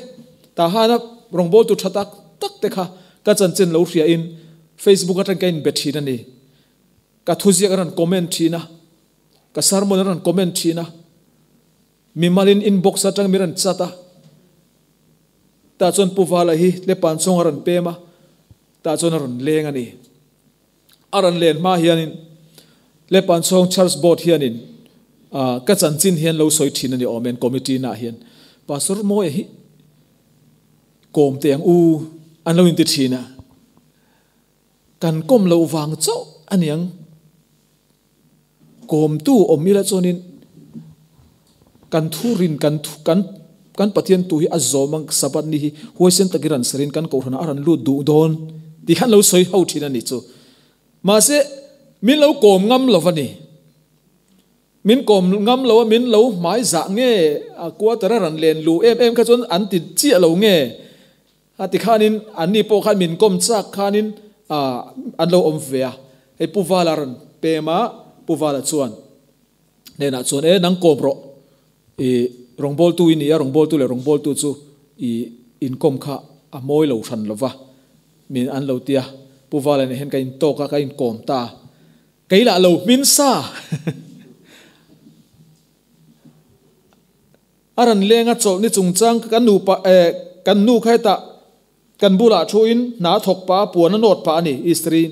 Tahana rawngbawltu tha tak tak te kha ka chanchin lo hria in Facebook atang ka inbe thin a ni. Ka thuziak an rawn comment thin a, ka sermon an rawn comment thin a, mimalin inbox atang mi rawn chat a. Tah chuan Pu Vala hi Lepan chhung a rawn pem a, tah chuan a rawn leng a ni. A rawn len hma hianin Lepanchhawng Church Board hianin ka chanchin hian lo sawi thin a ni awm en committee naah hian Pastor Mawia hi kawm teh ang u an lo inti thin a, kan kawm loh vang chauh a niang kawmtu awm ila chuanin kan thurin kan kan kan Pathian tu hi a zawm ang Sabbath ni hi huaisen takin rawn sarin kan kohhranah a rawn lut duh dawn tih khan lo sawi ho thin a ni chu. Mahse min lo kawm ngam lo a ni. Min kawm ngam lo a min lo hmai zah nge a quarter a rawn len luh em em kha chuan an ti chiah lo nge a ti khanin anni pawh khan min kawm chak khanin an lo awm ve a. Hei Pu Vala rawn pem a, Pu Vala chuan hnenah chuan e nang kawm rawh i rawngbawltu i ni a, rawngbawltu leh rawngbawltu chu i inkawm kha a mawi lo hran lo va min an lo ti a, Pu Vala nen hian ka intawk a, ka inkawm ta a, kei lah lo hmin sa. A rawn leng a chawlhni chungchang kan nupa eh kan nu kha hetah kan bulah thuin hna a thawk pah a, puan a nawt pah a ni Easterin.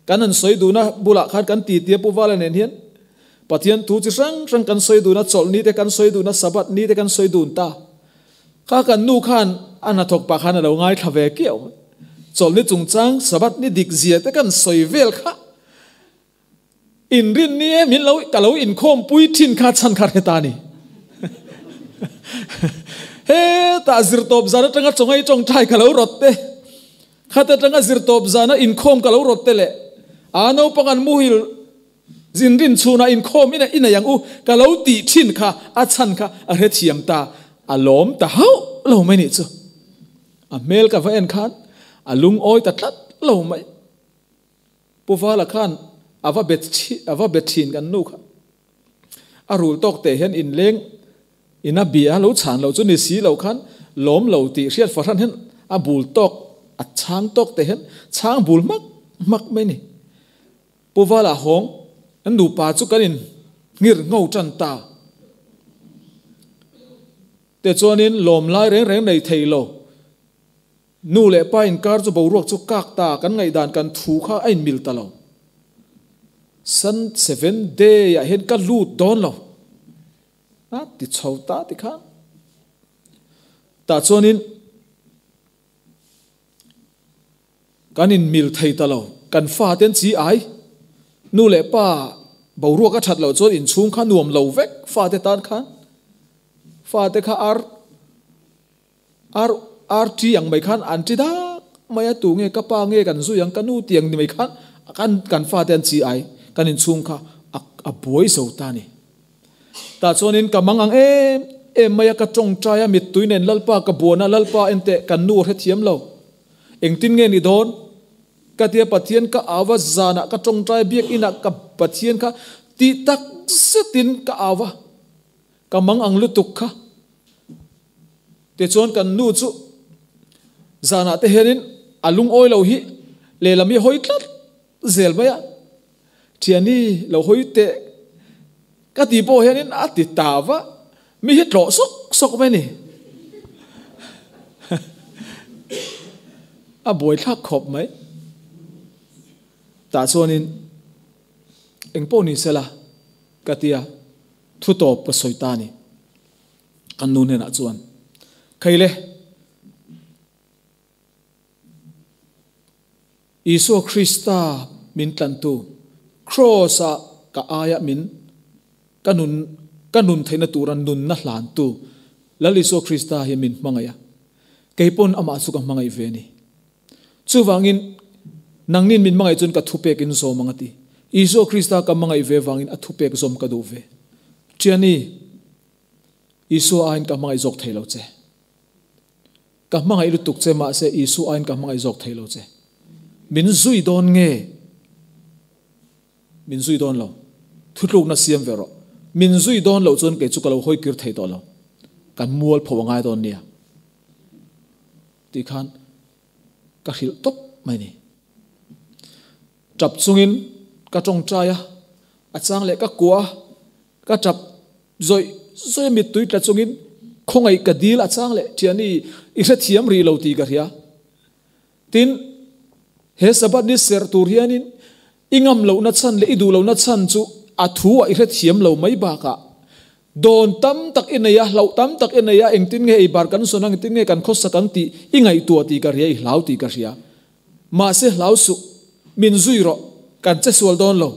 Kan han sawi dun a, bulah khan kan titi a Pu Vala nen hian Pathian thu chi hrang hrang kan sawi dun a, chawlhni te kan sawi dun a, Sabbath ni te kan sawi dun ta. Kha kan nu khan a hnathawk pah khan a lo ngaithla ve kiau mai. Chawlhni chungchang Sabbath ni dik zia te kan sawi vel kha. Inrin ni e min lo ka lo inkhawm pui thin kha chhan kha hre ta ni. Hetah zirtawp zan atanga chawngai tawngtai ka lo rawt te, khat atanga zirtawp zana inkhawm ka lo rawt te leh a naupang an muhil zinrin chhunah inkhawm ina inei ang u ka lo tih thin kha a chhan kha a hrethiam ta a lawm ta hauh lo mai nih chu. A hmel ka va en khan a lungawi ta tlat lo mai. Pu Vala khan a va bet a va bet thin kan nu kha. A rul tawk teh hian inleng in a bia lo chhan lo chu ni si lo khan lawm lo tih hriat fahran hian a bul tawk a chhang tawk teh hian chhang bul hmak hmak mai ni. Pu Vala hawng an nupa chu kan in nghir ngho tan ta. Tichuanin lawm lai reng reng nei thei lo. Nu leh pa inkar chu boruak chu kak ta, kan ngaihdan kan thu kha a inmil ta lo. Sun seven day ah hian ka lut dawn lo. A ti chho ta ti khan. Tah chuanin kan inmil thei ta lo. Kan fa ten chi ai. Nu leh pa. Boruak a that loh chuan inchhung kha nuam lo vek fate tan khan fate kha ar ar ar ṭi ang mai khan an ṭi dak mai a, tu nge ka pa nge kan zui ang ka nu tih ang ni mai khan kan kan fate an chi ai kan inchhung kha a a buai zo ta a ni. Tah chuanin ka mang ang em em mai a, ka tawngtai a, mittui nen Lalpa ka buan a, Lalpa enteh kan nu a hrethiam lo, engtin nge ni dawn? Ka tia Pathian ka au a, zanah ka tawngtai biakinah ka Pathian kha tih tak zetin ka au a, ka mang ang lutuk kha. Tichuan kan nu chu zanah te hianin a lungawi lo hi lehlam hi a hawi tlat zel mai a, Thiani lo hawi teh ka ti pawh hianin a ti ta va, mi hi tlawh sawk sawk mai a ni. A buaithlak khawp mai. Tah chuanin eng pawh ni sela ka tia thu tawp ka sawi ta a ni. Kan nu hnenah chuan, Khaile, Isua Krista min tlantu, Kraws-ah ka aia min ka nun ka nun theihna tura nunna hlantu Lal Isua Krista hi min hmangaih a, kei pawn amah chu ka hmangaih ve a ni. Chuvangin, nangnin min hmangaih chuan ka thupek in zawm ang a ti. Isua Krista ka hmangaih ve vangin a thupek zawm ka duh ve. Ṭiani, Isua aiin ka hmangaih zawk thei lo che. Ka hmangaih lutuk che mahse Isua aiin ka hmangaih zawk thei lo che. Min zui dawn nge? Min zui dawn lo. Thutlukna siam ve rawh. Min zui dawn loh chuan kei chu ka lo hawi kir thei tawh lo. Kan mual pho a ngai dawn nia. Tih khan ka hrilh tawp mai ni. Tap chungin ka tawngtai a, a chang leh ka kuah a, ka tap Zawih zawih a mittui tla chungin khawngaih ka dil a chang leh thiani i hrethiam rih lo tih ka hria. Tin, he Sabbath ni serh tur hianin i ngam lohna chhan leh i duh lohna chhan chu a thu ah i hrethiam lo mai bakah dawn tam tak i nei a, hlauh tam tak i nei a, engtin nge ei bar kan sawn ang, engtin nge kan khawsak ang tih i ngaihtuah tih ka hria, i hlau tih ka hria. Mahse hlau suh, min zui rawh, kan che sual dawn lo.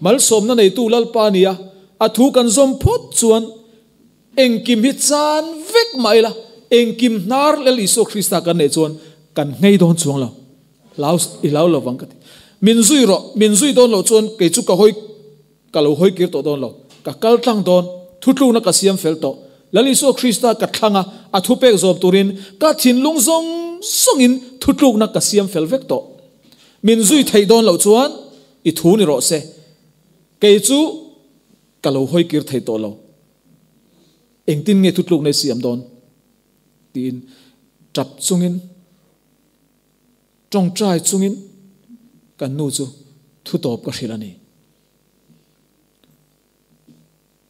Malsawmna neitu Lalpa a ni a, a thu kan zawm phawt chuan engkim hi chan vek mah ila, engkim hnar Lal Isua Krista kan neih chuan kan nghei dawn chuang lo. Hlau, i hlau lo vang ka ti. Min zui rawh, min zui dawn loh chuan kei chu ka hawi, ka lo hawi kir tawh dawn lo. Ka kal tlang dawn, thutlukna ka siam fel tawh. Lal Isua Krista ka thlang a, a thupek zawm turin ka thinlung zawng zawngin thutlukna ka siam fel vek tawh. Min zui theih dawn loh chuan i thu ni rawh se. Kei chu ka lo hawi kir thei tawh lo. Engtin nge thutlukna i siam dawn? tiin tap chungin Tawngtai chungin kan nu chu thutawp ka hrilh a ni.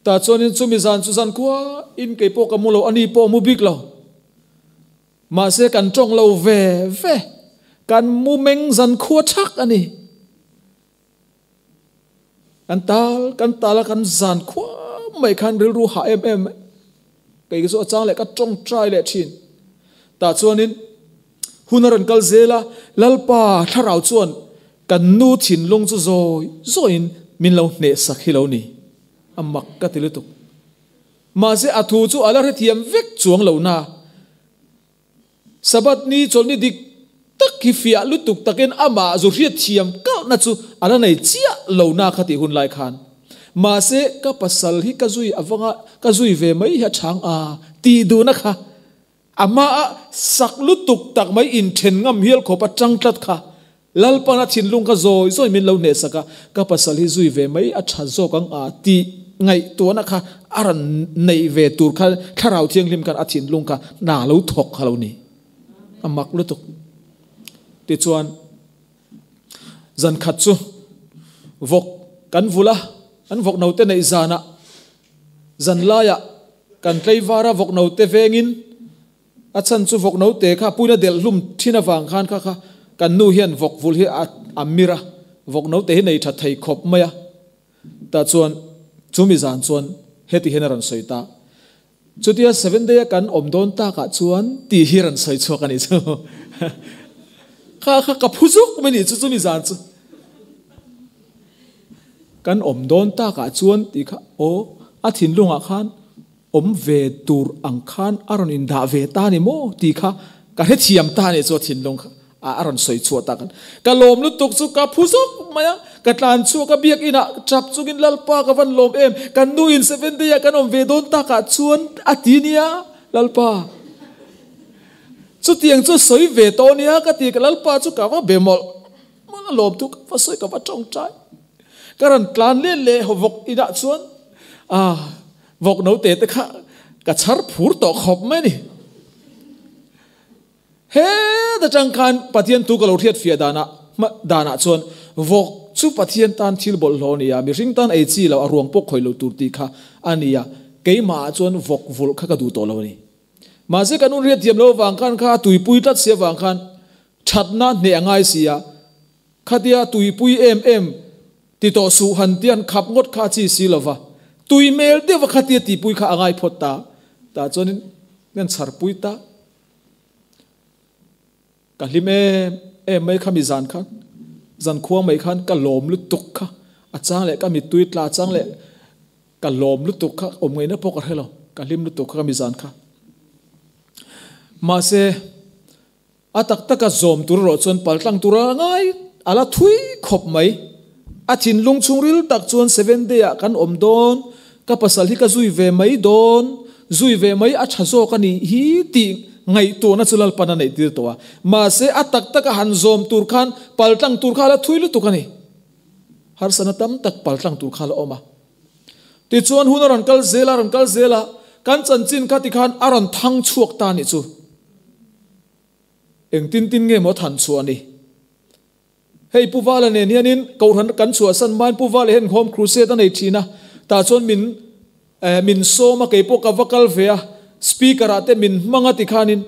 Tah chuanin chumi zan chu zan khua in kei pawh ka mu lo, a ni pawh a mu bik lo. Mahse kan tawng lo ve ve, kan mu meng zan khua thak a ni. Kan tal kan tal a kan zan khua mai khan rilru hah em em mai. Kei chu a chang leh ka tawngtai leh thin. Tah chuanin hun a rawn kal zel a, Lalpa thlarau chuan kan nu thinlung chu zawi zawiin min lo hneh sak hi lo ni. A mak ka ti lutuk. Mahse a thu chu a la hrethiam vek chuang lo na. Sabbath ni chawlhni dik tak hi fiah lutuk takin amah zu hriat thiam kalhna chu a la nei chiah lo na kha tih hun lai khan. Mahse, ka pasal hi ka zui avanga ka zui ve mai hi a chhang a tih duhna kha a hmaa sak lutuk tak mai inthen ngam hial khawp a tang tlat kha Lalpana thinlung kha zawi zawi min lo hnehsak a, ka pasal hi zui ve mai a tha zawk ang a tih ngaihtuahna kha a rawn neih ve tur kha Thlarau Thianghlim khan a thinlung kha hna lo thawk kha lo ni. A mak lutuk. Tichuan, zan khat chu vawk kan vul a, an vawk note neih zanah zan laiah kan tleivar a vawk note vengin A chhan chu vawk note kha puina delh hlum thin avang khan kha kha kan nu hian vawk vul hi a a mir a, vawk note hi nei tha thei khawp mai a. Tah chuan chumi zan chuan heti hian a rawn sawi ta. Chutia seven day a kan awm dawn takah chuan tih hi rawn sawi chhuak a nih chu. Kha kha ka phu zuk mai nih chu chumi zan chu. Kan awm dawn takah chuan tih kha aw, a thinlungah khan awm ve tur ang khan a rawn indah ve ta ni maw tih kha ka hrethiam ta a nih chu a thinlung kha a rawn sawi chhuah tak a ni. Ka lawm lutuk chu ka phu zawk mai a, ka tlan chhuak a biakinah tap chungin Lalpa ka van lawm em, kan nu in seven day ah kan awm ve dawn takah chuan a ti nia Lalpa. Chutiang chu sawi ve tawh nia ka ti ka Lalpa chu ka va be mawlh mawlh a lawm thu ka va sawi ka va tawngtai. Ka rawn tlan let leh vawk inah chuan ah vawk note te kha ka chhar phur tawh khawp mai a ni. Heta tang khan Pathian thu ka lo hriat fiah danah danah chuan vawk chu Pathian tan thil bawlhhlawh a ni a, mihring tan ei chi lo a ruang pawh khawih lo tur tih kha a ni a, keimahah chuan vawk vulh kha ka duh tawh lo a ni. Mahse kan hun hriat thiam loh avang khan kha a tuipui tlat si avang khan thatna hneh a ngai si a, Khatia tuipui em em ti tawh suh han ti an khap ngawt kha a chi si lova, tui hmel deuha khatia tihpui kha a ngai phawt ta, tah chuanin kan chharpui ta. Ka hlim em em mai kha mi zan khan, zan khuang mai khan ka lawm lutuk kha, a chang leh ka mittui tla chang leh ka lawm lutuk kha awm ngaihna pawh ka hre lo, ka hlim lutuk kha ka mi zan kha. Mahse. A tak taka zawm tur erawh chuan paltlang tur a ngai a la thui khawp mai. A thinlung chhungril tak chuan Seven Day ah kan awm dawn, ka pasal hi ka zui ve mai dawn, zui ve mai a tha zawk a nih hi tih ngaihtuahna chu Lalpan a neih tir tawh a. Mahse a tak taka han zawm tur khan paltlang tur kha a la thui lutuk a ni. Harsatna tam tak paltlang tur kha a la awm a. Tichuan hun a rawn kal zel a, a rawn kal zel a, kan chanchin kha tikhan a rawn thang chhuak ta a nih chu. Eng tin tin nge maw than chhuah ni? Hei Pu Vala nen hianin Kohhran kan chhuahsan hmain Pu Vala hian Home Crusade a nei thin a, tah chuan min eh min sawm a, kei pawh ka va kal ve a, speaker ah te min hmang a tikhanin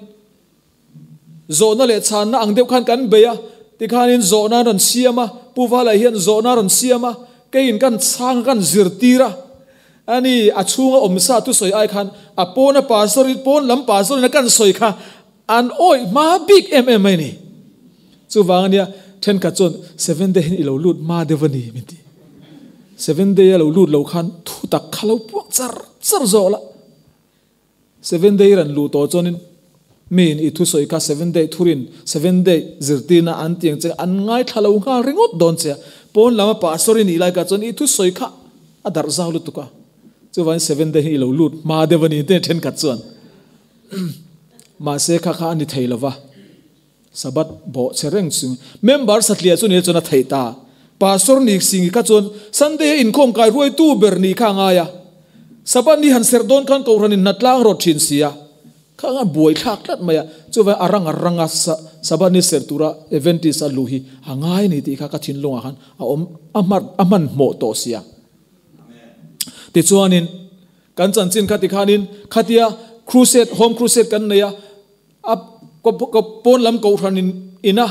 zawhna leh chhanna ang deuh khan kan bei a, tikhanin zawhna an rawn siam a, Pu Vala hian zawhna a rawn siam a, keiin kan chhang a kan zirtir a. A ni, a chhunga awm sa thusawi ai khan a pawna pastor in pawn lam pastor in a kan sawi kha an awih hma bik em em mai a ni. Chuvang ania thenkhat chuan seven day hian i lo lut hma deuh a ni min ti. Seven day a lo lut lo khan thu tak kha lo puak char char zawk la. Seven day ran luh tawh chuanin miin i thusawi kha seven day thurin seven day zirtirna an ti ang che an ngaithla lo nghal ringawt dawn che a, pawn lama pastor i nih lai kha chuan i thusawi kha a darh zau lutuk a, chuvangin seven day hi i lo lut hma deuh a ni te thenkhat chuan mahse kha kha a ni thei lova Sabbath bawh che reng chung member satliah chu ni chuan a theih ta. Pastor ni sing kha chuan Sunday a inkhawm kai ruaitu ber ni kha a ngai a. Sabbath ni han serh dawn khan Kohhran in hnatlang rawt thin si a. Kha a buai thlak tlat mai a. Chuvang a rang a rang a Sabbath ni serh tura Adventist a luh hi a ngai a ni tih kha ka thinlungah khan a awm a a hmanhmawh tawh si a. Tichuanin kan chanchin kha tikhanin khatia crusade home crusade kan nei a. A pawn lam kohhran ina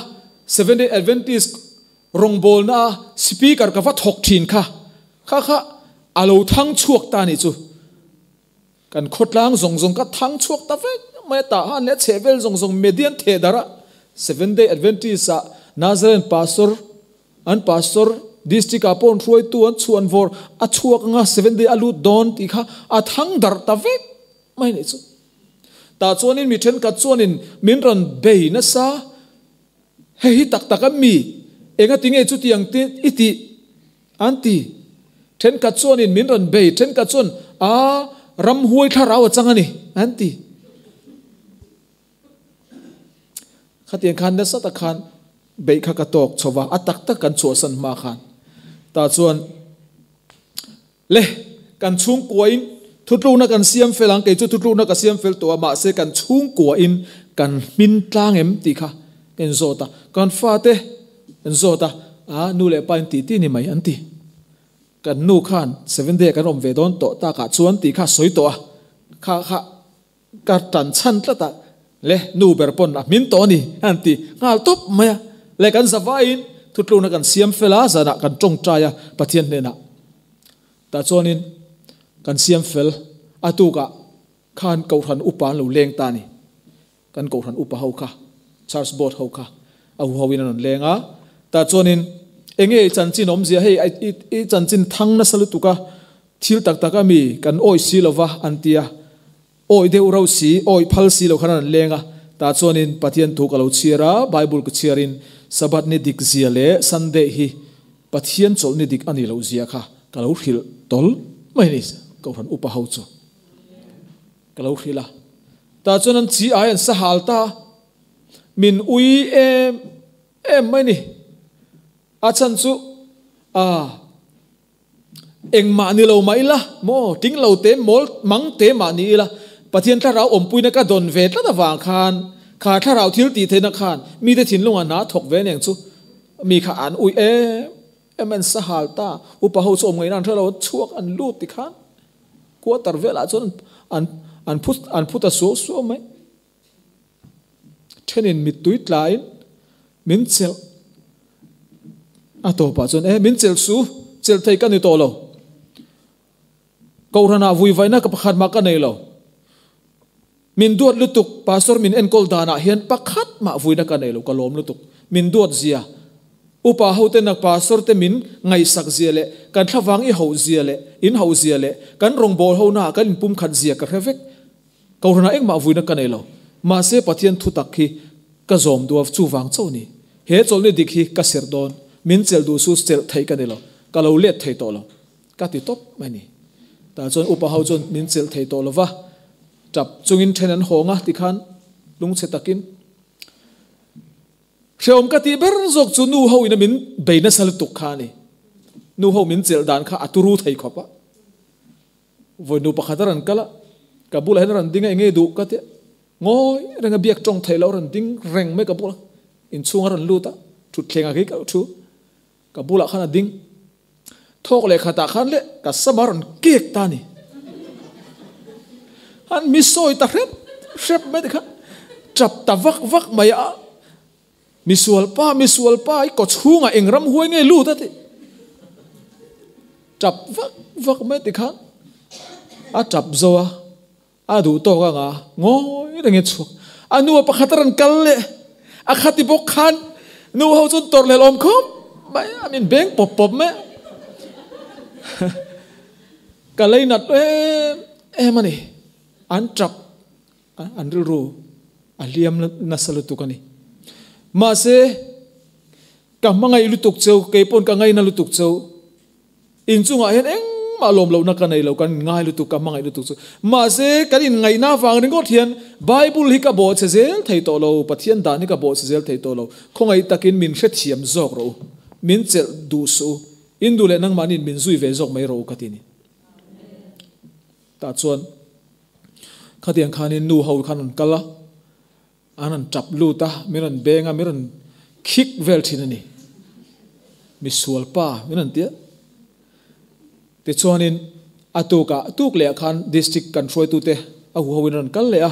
Seventh Day Adventist rawngbawlna a speaker ka va thawk thin kha, kha kha a lo thang chhuak ta nih chu. Kan khawtlang zawng zawng kha thang chhuak ta vek mai a, tah han leh a chheh vel zawng zawng Median theh darh a Seventh Day Adventist ah Nazarene Pastor an Pastor district ah pawh an hruaitu an chhuan vawr a chhuak anga Seventh Day a lut dawn tih kha a thang darh ta vek mai nih chu. Tah chuanin mi thenkhat chuanin min rawn bei nasa, Hei hi tak tak a mi, engati nge chutiang te i tih? an ti. Thenkhat chuanin min rawn bei, thenkhat chuan, A, ramhuai thlarau a chang a ni, an ti. Khatiang khan nasa tak khan beih kha ka tawk chho va, a tak tak kan chhuahsan hma khan. Tah chuan. Le, kan chhungkuain thutlukna kan siam fel ang, kei chu thutlukna ka siam fel tawh a, mahse kan chhungkuain kan hmin tlang em tih kha ka inzawt a, kan fate an zawt a, a nu leh pa in tih tih ni mai an ti. Kan nu khan seven day kan awm ve dawn tawh takah chuan tih kha a sawi tawh a, kha kha ka tan chhan tlat a, le nu ber pawn a hmin tawh a ni an ti nghal tawp mai a, le kan zavaiin thutlukna kan siam fel a, zanah kan tawngtai a Pathian hnenah tah chuanin kan siam fel a tukah khan Kohhran upa an lo leng ta a ni, kan Kohhran upa ho kha Church board ho kha a huhoin an rawn leng a, tah chuanin Enge i chanchin awmzia hei i chanchin thang nasa lutuk a, thil tak tak a mi kan awih si lova an ti a, awi deuh rauh si, awi phal si lo khan an leng a, tah chuanin Pathian thu ka lo chhiar a, Bible ka chhiarin Sabbath ni dik zia leh Sunday hi Pathian chawlh ni dik a nih loh zia kha ka lo hrilh tawl mai a ni, Kohhran upa ho chu ka lo hrilh a, tah chuan an chi ai an sahal ta a, min ui em em mai ni. A chhan chu a engmah ni lo mah ila maw, ting lo te mawl mang te mah ni ila, Pathian thlarau awmpuina ka dawn ve tlat avang khan kha thlarau thil tih theihna khan mite thinlungah hna thawk ve neng chu mi kha an ui em em an sahal ta, upa ho chu awm ngaihna an hre lo, chhuak an lut ti khan quarter velah chuan an an phu an phu ta suau suau mai. Thenin mittui tlain min chelh a tawpah chuan e min chelh su, chelh thei ka ni tawh lo. Kohhranah vuivaina ka pakhat mah ka nei lo. Min duat lutuk, pastor min enkawl danah hian pakhat mah vuina ka nei lo, ka lawm lutuk. Min duat zia, upa hoten a pastor te min ngaihsak zia leh kan thlavang i hauh zia leh in hauh zia leh kan rawngbâwl hona kan inpumkhat zia ka hre vek. Kohhranah engmah vuina ka nei lo. Mahse Pathian thutak hi ka zawm duh a, chuvang chauh ni. He chawlhni dik hi ka serh dawn. Min chelh duh su chelh theih ka ni lo. Ka lo let thei tawh lo. Ka ti tawp mai ni. Tah chuan upa ho chuan min chelh thei tawh lo va, tap chungin then an hawng a tikhan lungchhe takin hrehawm ka tih ber zawk chu nu ho ina min bei nasa lutuk kha a ni. Nu ho min chelh dan kha a turu thei khawp a. Vawi nu pakhat a rawn kal a, ka bulah hian a rawn ding a, enge duh ka ti a, ngawi reng a biak tawng theih loh a rawn ding reng mai ka bulah, inchhung a rawn lut a, thutthleng ah khi ka thu, ka bulah khan a ding, thawk leh khatah khan leh ka sam a rawn kek ta a ni, an mi sawi ta hrep hrep mai tikhan tap ta vak vak mai a, Misualpa, misualpa, i kaw chhungah eng ram huai nge lut a ti. Tap vak vak mai ti khan a tap zo a, a duh tawk anga ngawi reng in chhuak. A nu a pakhat a rawn kal leh, a khati bawk khan nu ho chuan tawrh leh lawm khawp mai, a min beng pawp pawp mai. Ka lei nat em em a ni, an tap An rilru a hliam nasa lutuk a ni. Mahse, ka hmangaih lutuk cheu, kei pawn ka ngaina lutuk cheu. Inchungah hian engmah lawm lohna ka nei lo, kan inngai lutuk, ka hmangaih lutuk cheu. Mahse, kan inngaihna avang ringawt hian Bible hi ka bawhchhe zel thei tawh lo, Pathian dan hi ka bawhchhe zel thei tawh lo. Khawngaih takin min hrethiam zawk rawh u, min chelh duh suh u, in duh leh nangmahniin min zui ve zawk mai rawh u ka ti ni. Tah chuan khatiang khanin nu ho khan an kal a, an rawn tap lut a, min rawn beng a, min rawn khik vel thin a ni. Misual pa min rawn ti a. Tichuanin a tukah tuk leh ah khan district kan hruaitute a huho in rawn kal leh a,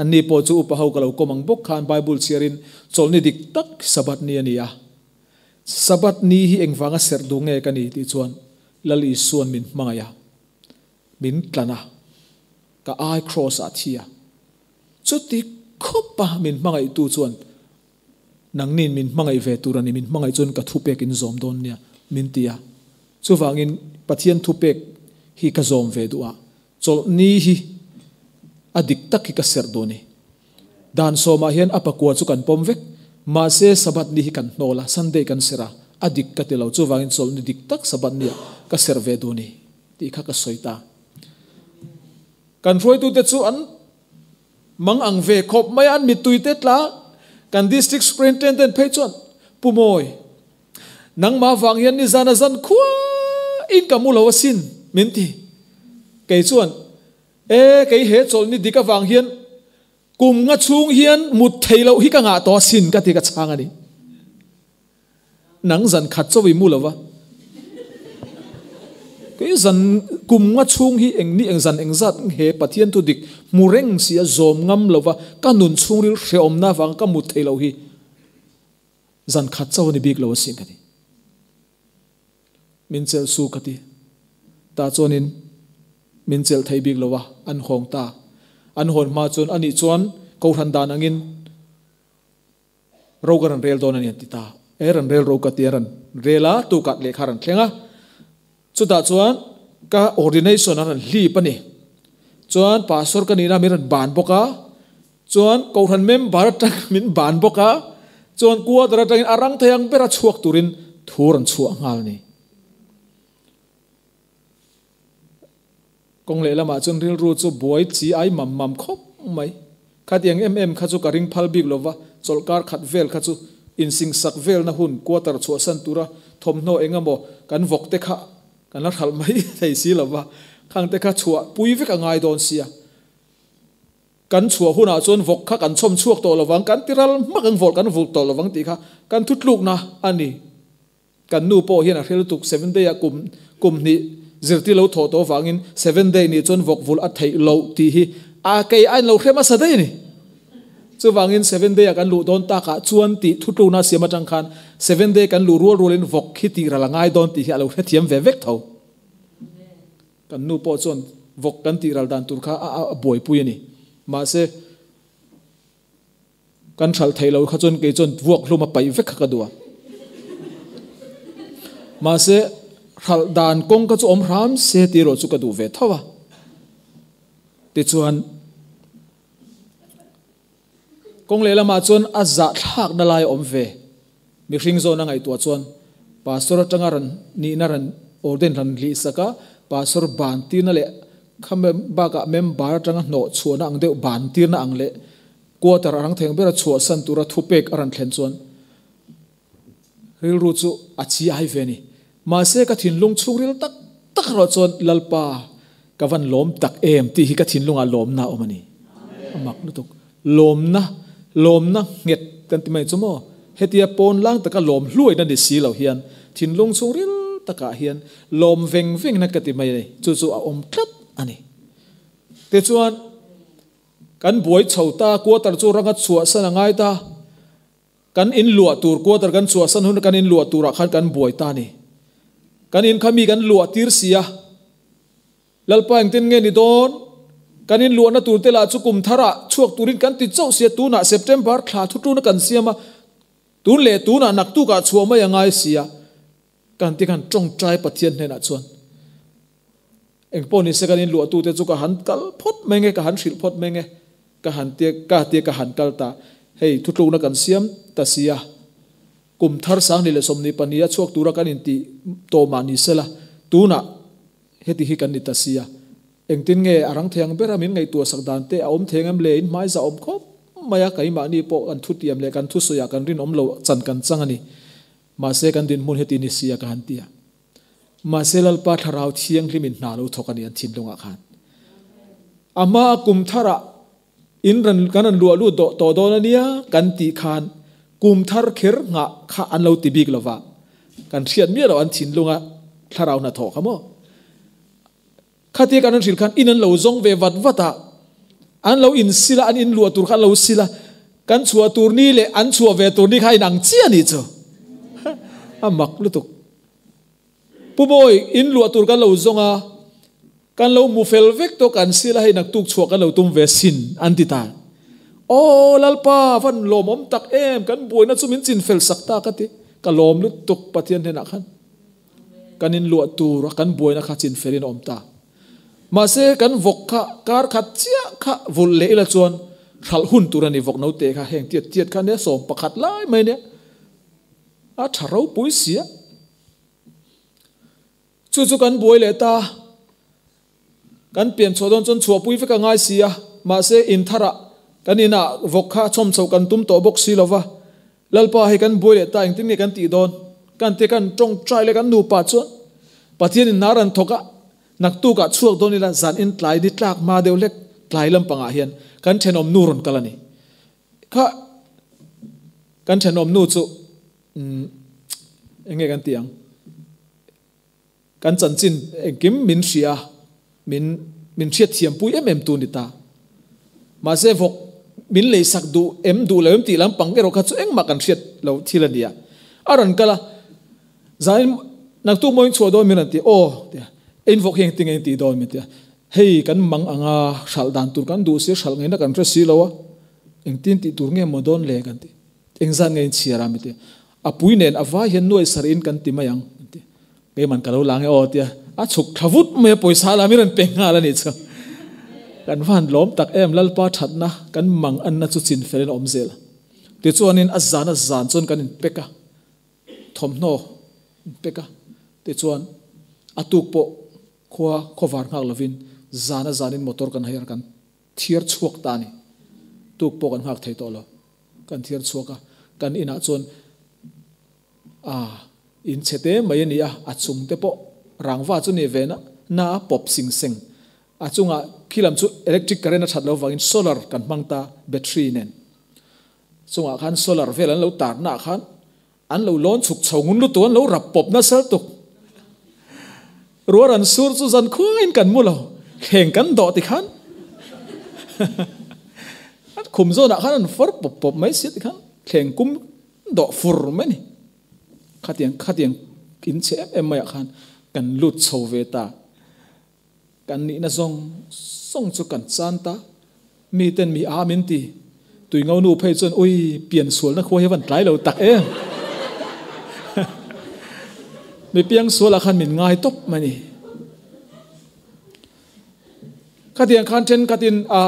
anni pawh chu upa ho ka lo kawm ang bawk khan Bible chhiarin chawlhni dik tak Sabbath ni a ni a. Sabbath ni hi engvanga serh duh nge ka ni tih chuan Lal Isua'n min hmangaih a. Min tlan a, ka ai cross ah thi a. Chuti khawp a min hmangaihtu chuan nangniin min hmangaih ve tur a ni, min hmangaih chuan ka thupek in zawm dawn nia min ti a. Chuvangin Pathian thupek hi ka zawm ve duh a, chawlhni hi a dik tak hi ka serh duh a ni. Dan sawmah hian a pakua chu kan pawm vek, mahse Sabbath ni hi kan hnawl a, Sunday kan serh a, a dik ka ti lo, chuvangin chawlhni dik tak Sabbath ni ah ka serh ve duh a ni. Tih kha ka sawi ta. Kan hruaitute chu an mang ang ve khawp mai a, an mittuite tla. Kan District Superintendent phei chuan, Pu Mawi, nangmah vang hian nizan a zan khua in ka mu lo asin, min ti. Kei chuan, E, kei he chawlhni dik avang hian kum nga chhung hian mut thei loh hi ka ngah tawh asin, ka ti ka chhang a ni. Nang zan khat chawi mu lova. Kei zan kum nga chhung hi eng ni eng zan eng zat he Pathian thu dik hmu reng si a zawm ngam lova ka nun chhungril hrehawmna avanga ka mut thei lo hi zan khat chaw a ni bik lo asin ka ti. Min chelh su ka ti. Tah chuanin min chelh thei bik lo a, an hawng ta. An hawn hma chuan anih chuan Kohhran dan angin Ro ka rawn rel dawn a ni an ti ta. E ran rel ro ka tia ran rel a, tukah lehkha ran thleng a. Chutah chuan ka ordination a rawn hlip a ni. Chuan pastor ka nihna min rawn ban bawk a, chuan kohhran member atang min ban bawk a, chuan quarter atangin a rang thei ang bera chhuak turin thu rawn chhuah nghal a ni. Kawng lehlamah chuan rilru chu buai chi ai mam mam khawp mai. Khatiang em em kha chu ka ring phal bik lova, chawlhkar khat vel kha chu insingsak velna hun quarter chhuahsan tura thawmhnaw eng emaw kan vawk te kha kan la hralh mai thei si lova, khang te kha chhuah pui vek a ngai dawn sia. Kan chhuah hunah chuan vawk kha kan chhawm chhuak tawh lovang, kan ti ral hmak ang vawlh kan vulh tawh lovang tih kha kan thutlukna a ni. Kan nu pawh hian a hre lutuk, Seven Day ah kum kum hnih zirtir lo thawh tawh avangin Seven Day nih chuan vawk vulh a theih loh tih hi a kei a inlo hre hmasa daih a ni. Chuvangin Seven Day ah kan luh dawn takah chuan tih thutlukna siam atang khan Seven Day kan luh rual rualin vawk hi tih ral a ngai dawn tih hi a lo hrethiam ve vek tho. Kan nu pawh chuan vawk kan tih ral dan tur kha a buaipui a ni. Mahse. Kan hralh theih lo kha chuan kei chuan vuak hlum a paih vek kha ka duh a. Mahse, hralh dan kawng kha chu awm hram se tih erawh chu ka duh ve tho a. Tichuan, kawng lehlamah chuan a zahthlakna lai a awm ve. Mihring zawn a ngaihtuah chuan Pastor atanga ran nihna ran ordain ran hlih sak a, Pastor ban tirna leh kha bakah member atanga hnawh chhuahna ang deuh ban tirna ang leh quarter a rang theng bera chhuahsan tura thupek a ran thlen chuan rilru chu a chi ai ve a ni. Mahse ka thinlung chhungril tak tak erawh chuan Lalpa ka van lawm tak em tih hi ka thinlungah lawmna a awm a ni. A mak lutuk. Lawmna, lawmna nghet kan ti mai chu maw? Hetia pawn lang taka lawm hluaina ni si lo hian thinlung chhungril takah hian lawm veng vengna ka ti mai a ni. Chu chu a awm tlat a ni. Tichuan kan buai chho ta, quarter chu ranga chhuahsan a ngai ta. Kan in luah tur quarter kan chhuahsan hun kan in luah turah khan kan buai ta a ni. Kan in kha mi kan luah tir si a, Lalpa engtin nge ni dawn? Kan in luahna tur te lah chu kum tharah chhuak turin kan ti chauh si a, tunah September thla thutuna kan siam a, tun leh tunah naktukah chhuah mai a ngai si a, kan ti khan tawngtai Pathian hnenah chuan engpawh ni se kan in luahtute chu ka han kal phawt mai nge, ka han hrilh phawt mai nge. Ka han tia ka tia ka han kal ta. Hei, thutlukna kan siam ta si a. Kum thar 2022 a chhuak tura kan intih tawh mah ni sela, tunah heti hi kan ni ta si a. Engtin nge a rang thei ang bera min ngaihtuah sak dan te a awm thei ang em le? In hmaiza awm khawp mai a, keimahni pawh kan thutiam leh kan thusawiah kan rinawm lo chan kan chang a ni. Mahse kan dinhmun heti ni si a ka han ti a. Mahse Lalpa Thlarau Thianghlimin hna lo thawk a ni an thinlungah khan. A hma kum tharah in ran kan rawn luah lut dawh tawh dawn a nia kan tih khan kum thar kher nghah kha an lo ti bik lova kan hriat miah loh an thinlunga Thlarau hna thawh kha maw. Khatia kan rawn hrilh khan in an lo zawng ve vat vat a, an lo insil a, an inluah tur kha an lo sil a, kan chhuah tur ni leh an chhuah ve tur ni kha a inang chiah a nih chu. A mak lutuk. Pu Bawi, inluah tur kan lo zawng a, kan lo mu fel vek tawh kan sil a, hei naktuk chhuah kan lo tum ve sin, an ti ta. Aw Lalpa, van lawmawm tak em, kan buaina chu min chinfel sak ta ka ti. Ka lawm lutuk Pathian hnenah khan. Kan inluah tur a kan buaina kha chin felin a awm ta. Mahse kan vawk kha kar khat chiah kha vulh leh ila chuan hralh hun tur a ni vawk note kha heng tiat tiat kha nia 11 lai mai nia a tha ropui sia. Chu chu kan buai leh ta. Kan pian chhuah dawn chuan chhuahpui vek a ngai si a, mahse in tharah kan inah vawk kha chhawm chhoh kan tum tawh bawk si lo va. Lalpa hei kan buai leh ta engtin nge kan tih dawn? Kan ti kan tawngtai leh kan nupa chuan Pathian in hnar an thawk a, naktukah chhuak dawn ila zan in tlai ni tlak hma deuh hlek tlai lampangah hian kan thenawm nu rawn kal a ni. Kha kan thenawm nu chu umm eng nge kan tih ang? Kan chanchin engkim min hria, min min hriatthiampui em em tu ni ta. Mahse vawk min leisak duh em duh lo em tih lampang erawh kha chu engmah kan hriat lo thil a nia. A rawn kal a, zanin naktuk mawiin chhuah dawn min rawn ti, aw tia, ein vawk hi engtin nge in tih dawn min ti a, hei kan mang anga hralh dan tur kan duh si, hralh ngaihna kan hre si lo a, engtin tih tur nge maw dawn le kan ti, engzat nge in chhiar a mi ti. A pui nen a vai hian nuai sarih in kan ti mai ang an ti. Keiman ka lo la nge aw tia a chhuk thla vut mai a pawisa la mi rawn pe nghal a nih chu. Kan van lawm tak em Lalpa thatna kan mang anna chu chin fel in a awm zel. Tichuanin a zan a zan chuan kan inpek a, thawmhnaw inpek a, tichuan a tuk pawh khua khawvar nghak lovin zan a zanin motor kan hire kan thiar chhuak ta a ni. Tuk pawh kan nghak thei tawh lo. Kan thiar chhuak a, kan inah chuan a in chhe te mai a ni a, a chung te pawh rangva chu ni ve na na a pawp sing seng. A chungah khi lam chu electric current a that lo vangin solar kan hmang ta battery nen. Chungah khan solar vel an lo tar naah khan an lo lawn chhuk chho ngun lutuk an lo rap pawp nasa lutuk. Ruar an sur chu zan khuain kan mu lo, thleng kan dawh ti khan an khum zawnah khan an far pawp pawp mai si ti khan thleng kum dawh fur mai ni. Khatiang khatiang in chhe em em maiah khan kan lut chho ve ta. Kan nihna zawng zawng chu kan chan ta. Mi ten mi a min ti. Tui ngo nu phei chuan ui pian sualna khua hi a van tlai lo tak em. Mi piang sualah khan min ngai tawp mai ni. Khatiang khan thenkhatin a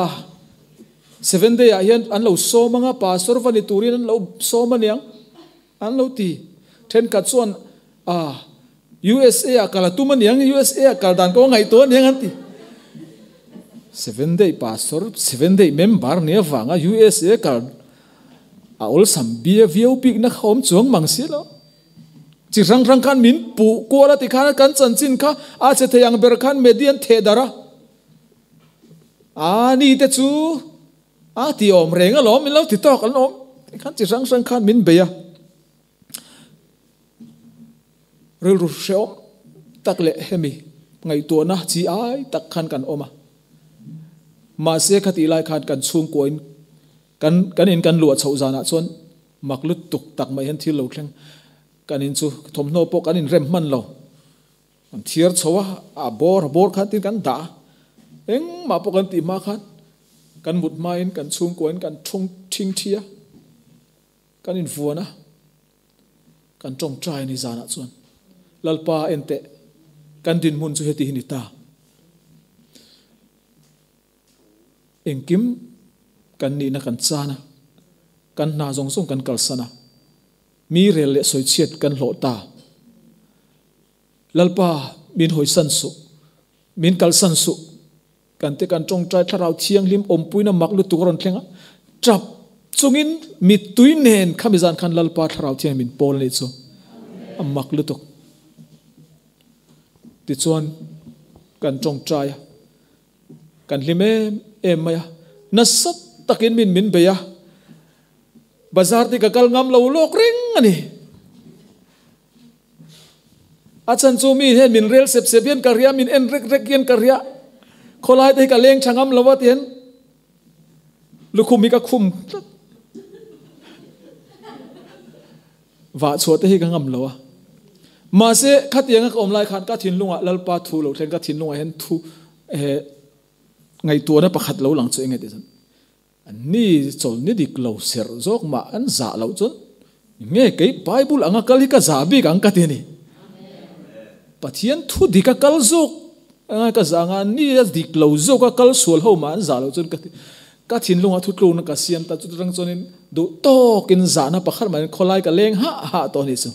Seven Day ah hian an lo sawm anga pastor va ni turin an lo sawm aniang an lo ti. Thenkhat chuan a USA ah kal a tum aniang, USA ah kal dan pawh a ngaihtuah aniang an ti. Seven Day Pastor, Seven Day member nia vanga USA kal a awlsam bia viau bikna kha awm chuang mang si lo. Chi hrang hrang khan min puh kual a ti khan kan chanchin kha a che thei ang ber khan media an theh darh a. A ni te chu a ti awm reng alawm min lo ti tawk an awm. Ti khan chi hrang hrang khan min bei a. Rilru hrehawm tak leh hemi ngaihtuahna chi ai tak khan kan awm a. Mahse khatih lai khan kan chhungkuain kan kan in kan luah chhoh zanah chuan mak lutuk tak mai hian thil lo thleng. Kan in chu thawmhnaw pawh kan inrem hman lo. Kan thiar chho a, a bawr a bawr khan tin kan dah a. Engmah pawh kan tih hma khan kan mut hmain kan chhungkuain kan thung thing thi a. Kan invuan a, kan tawngtai a ni zanah chuan, Lalpa enteh, kan dinhmun chu heti hi ni ta. Engkim kan nihna kan chan a, kan hna zawng zawng kan kalsan a, mi rel leh sawichhiat kan hlawh ta. Lalpa min hawisan suh, min kalsan suh. Kan te kan tawngtai thlarau thianghlim awmpuina mak lutuk a rawn thleng a, tap chungin mittui nen khami zan khan Lalpa thlarau thianghlim min pawl a nih chu a mak lutuk. Tichuan kan tawngtai a, kan hlim em em mai a, nasa takin min min bei a, bazar te ka kal ngam lo lawk reng a ni. A chan chu mi hian min rel sep sep hian ka ria, min en rek rek hian ka ria. Khawlai te hi ka leng tha ngam lo a ti hian lukhum hi ka khum tlat. Vah chhuah te hi ka ngam lo a. Mahse khatianga ka awm lai khan ka thinlungah Lalpa thu lo thleng ka thinlungah hian thu eh ngaihtuahna pakhat lo lang chu enge ti chuan Anni chawlhni dik lo serh zawk mah an zah loh chuan nge kei Bible anga kal hi ka zah bik ang ka ti a ni. Pathian thu dik a kal zawk anga ka zah anga anni a dik lo zawk a kal sual ho mah an zah loh chuan ka ti. Ka thinlungah thutlukna ka siam ta chu chutang chuanin duh tawkin zahna pakhat mahin khawlai ka leng hah hah tawh a nih chu.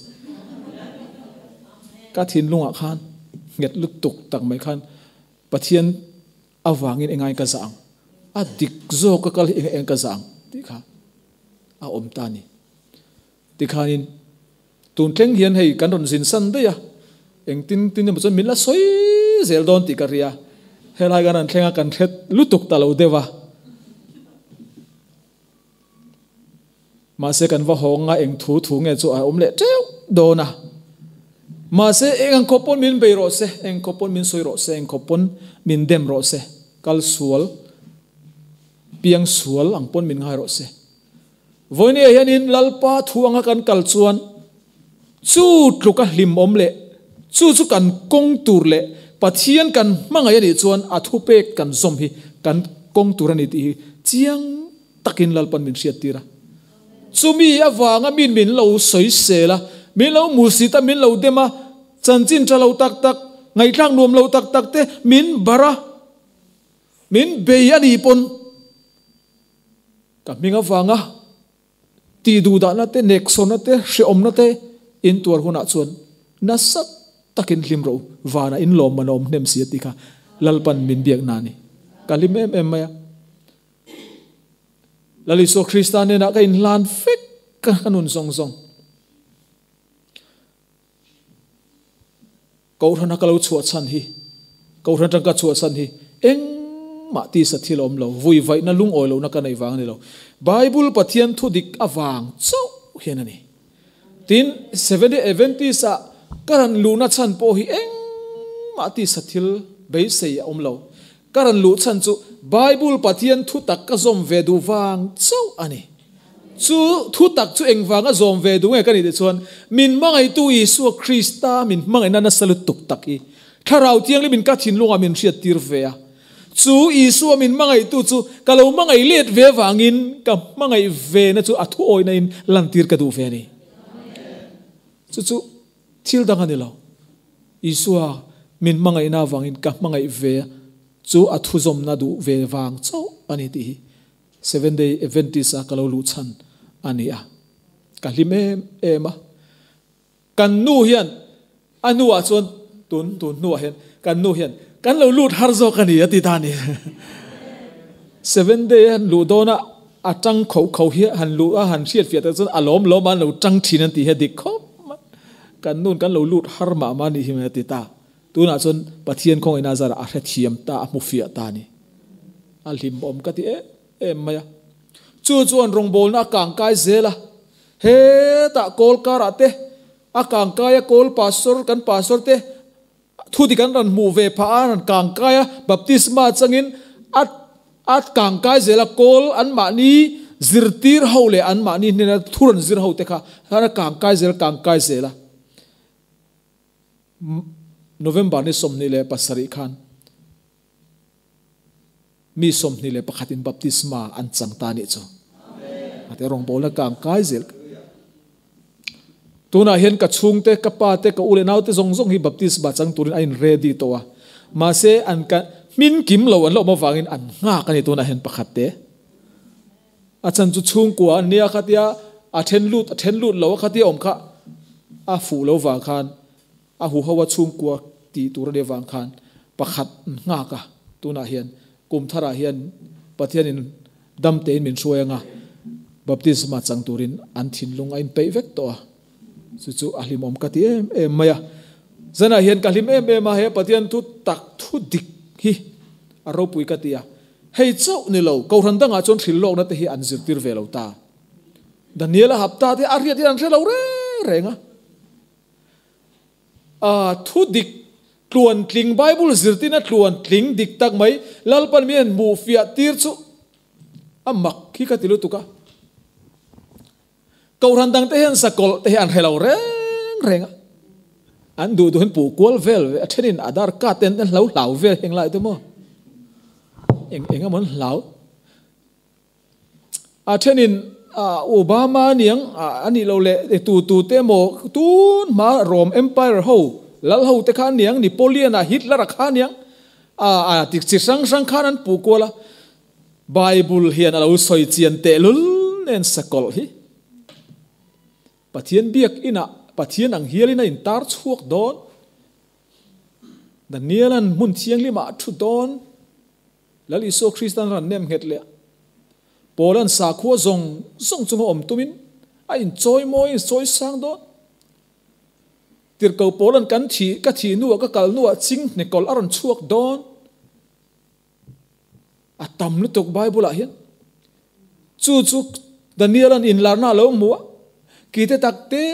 Ka thinlungah khan nghet lutuk tak mai khan Pathian Avangin engain ka zah ang? A dik zawk ka kal hi enga eng ka zah ang? Tih kha a awm ta a ni. Tikhanin tun thleng hian hei kan rawn zin san daih a, engtin tin emaw chuan min la sawi zel dawn tih ka ria. Helai kan rawn thleng a, kan hret lutuk ta lo deuh a. Mahse kan va hawng a, eng thu thu nge chu a awm leh teuh dawn a. Mahse eng ang khawp pawn min bei rawh se, eng khawp pawn min sawi rawh se, eng khawp pawn min dem rawh se, kal sual, piang sual ang pawn min ngai rawh se. Vawinia hianin Lalpa thu anga kan kal chuan chu tluk a hlim awm leh chu chu kan kawng tur leh Pathian kan hmangaih a nih chuan a thupek kan zawm hi kan kawng tur a ni tih hi chiang takin Lalpan min hriattir a. Chumi avanga min min lo sawisel a, min lo hmuhsit a, min lo dem a, chanchin tha lo tak tak, ngaihthlak nuam lo tak tak te min barh a, min bei a nih pawn ka hming avanga tih duhdahna te, neksawnna te, hrehawmna te in tuar hunah chuan nasa takin hlim rawh u, vanah in lawmman a awm hnem si a tih kha Lalpan min biakna a ni. Ka hlim em em mai a. Lal Isua Krista hnenah ka inhlan vek ka nun zawng zawng. Kohhrana ka lo chhuah chhan hi, Kohhran atang ka chhuah chhan hi engmah tisa thil a awm lo, vui vaihna lungawi lohna ka neih vang a ni lo. Bible Pathian thu dik avang chauh hian a ni. Tin, Seventh-day Adventist-ah ka rawn luhna chhan pawh hi engmah tisa thil beisei a awm lo. Ka rawn luh chhan chu Bible Pathian thutak ka zawm ve duh vang chauh a ni. Chu thutak chu engvanga zawm ve duh nge ka nih tih chuan min hmangaihtu Isua Krista min hmangaihna nasa lutuk tak hi Thlarau Thianghlim in ka thinlungah min hriattir ve a. Chu Isua min hmangaihtu chu ka lo hmangaih let ve vangin ka hmangaih ve na chu a thuawihna in lantir ka duh ve a ni. Chu chu thil dang a ni lo. Isua min hmangaihna avangin ka hmangaih ve chu a thuzawmna duh ve vang chauh a ni tih hi Seventh Day Adventist a ka lo luh chhan a ni a. Ka hlim em em a. Kan nu hian a hnuah chuan tun tun hnuah hian kan nu hian kan lo lut har zawk a ni a ti ta a ni. Seventh Day han luh dawna a tang kho kho hi han luh a han hriatfiah tak chuan a lawm lawm a an lo tang thin an tih hi a dik khawp mai. Kan nun kan lo lut har mah mah a nih hi mai a ti ta. Tunah chuan Pathian khawngaihna zarah a hrethiam ta a hmufiah ta a ni. A hlimawm ka ti em em mai a. Chu chuan rawngbawlna a kangkai zel a. Hetah kawl karah te a kangkai a kawl pastor kan pastor te thu dik an rawn hmuh ve phah a, an rawn kangkai a, baptisma changin a a kangkai zel a, kawl anmahni zirtir ho leh anmahni hnena thu rawn zir ho te kha a kangkai zel kangkai zel a. November ni 27 khan Mi 21 in baptisma an chang ta nih chu. Ate rawngbawlna kangkai zel. Tunah hian ka chhungte, ka pa te, ka u leh naute zawng zawng hi baptisma chang turin a in ready tawh a. Mahse an ka hmin kim lo an la awm avangin an nghak a ni tunah hian pakhat te. A chan chu chhungkua an nia khatia a then lut a then lut lo a khatia awm kha a fuh lo vang khan A huho a chhungkua tih tur a nih avang khan pakhat nghak a, tunah hian kum tharah hian Pathianin dam tein min hruai anga baptisma chang turin an thinlung a inpeih vek tawh a, chu chu a hlimawm ka ti em em mai a. Zanah hian ka hlim em em a, he Pathian thu tak thu dik hi a ropui ka ti a, hei chauh ni lo, Kohhran dangah chuan hrilhlawkna te hi an zirtir ve lo ta. Daniela hapta te a hriat hian an hre lo reng reng a. A thu dik tluan tling, Bible zirtina tluan tling dik tak mai Lalpan mi an hmuh fiah tir chu a mak hi ka ti lutuk a. Kohhran dangte hian sakawlh te hi an hre lo reng reng a. An duh duhin puh kual vel ve a thenin Aadhaar card te an hlo hlau vel heng lai te maw. Eng eng emaw an hlau. A thenin Obama aniang a nih loh leh tu tu te emaw tun hma Rome Empire ho lal ho te kha aniang Napoleon a Hitler a kha aniang a ti chi hrang hrang khan an puh kual a. Bible hian a lo sawi chian tehlul nen sakawlh hi Pathian biakinah Pathian ang hialin a intar chhuak dawn. Daniel-a'n hmun thianghlimah a thu dawn. Lal Isua Krista'n ran nem nghet leh Paula'n sakhua zawng zawng chunga awm tumin a inchawi mawi in sawi sang dawn. Tirhko Paula'n kan thi ka thih hnuah ka kal hnuah ching hnekawlh a rawn chhuak dawn. A tam lutuk Bible-ah hian. Chu chu Daniel-a'n inlarna a lo hmu a, Kite takte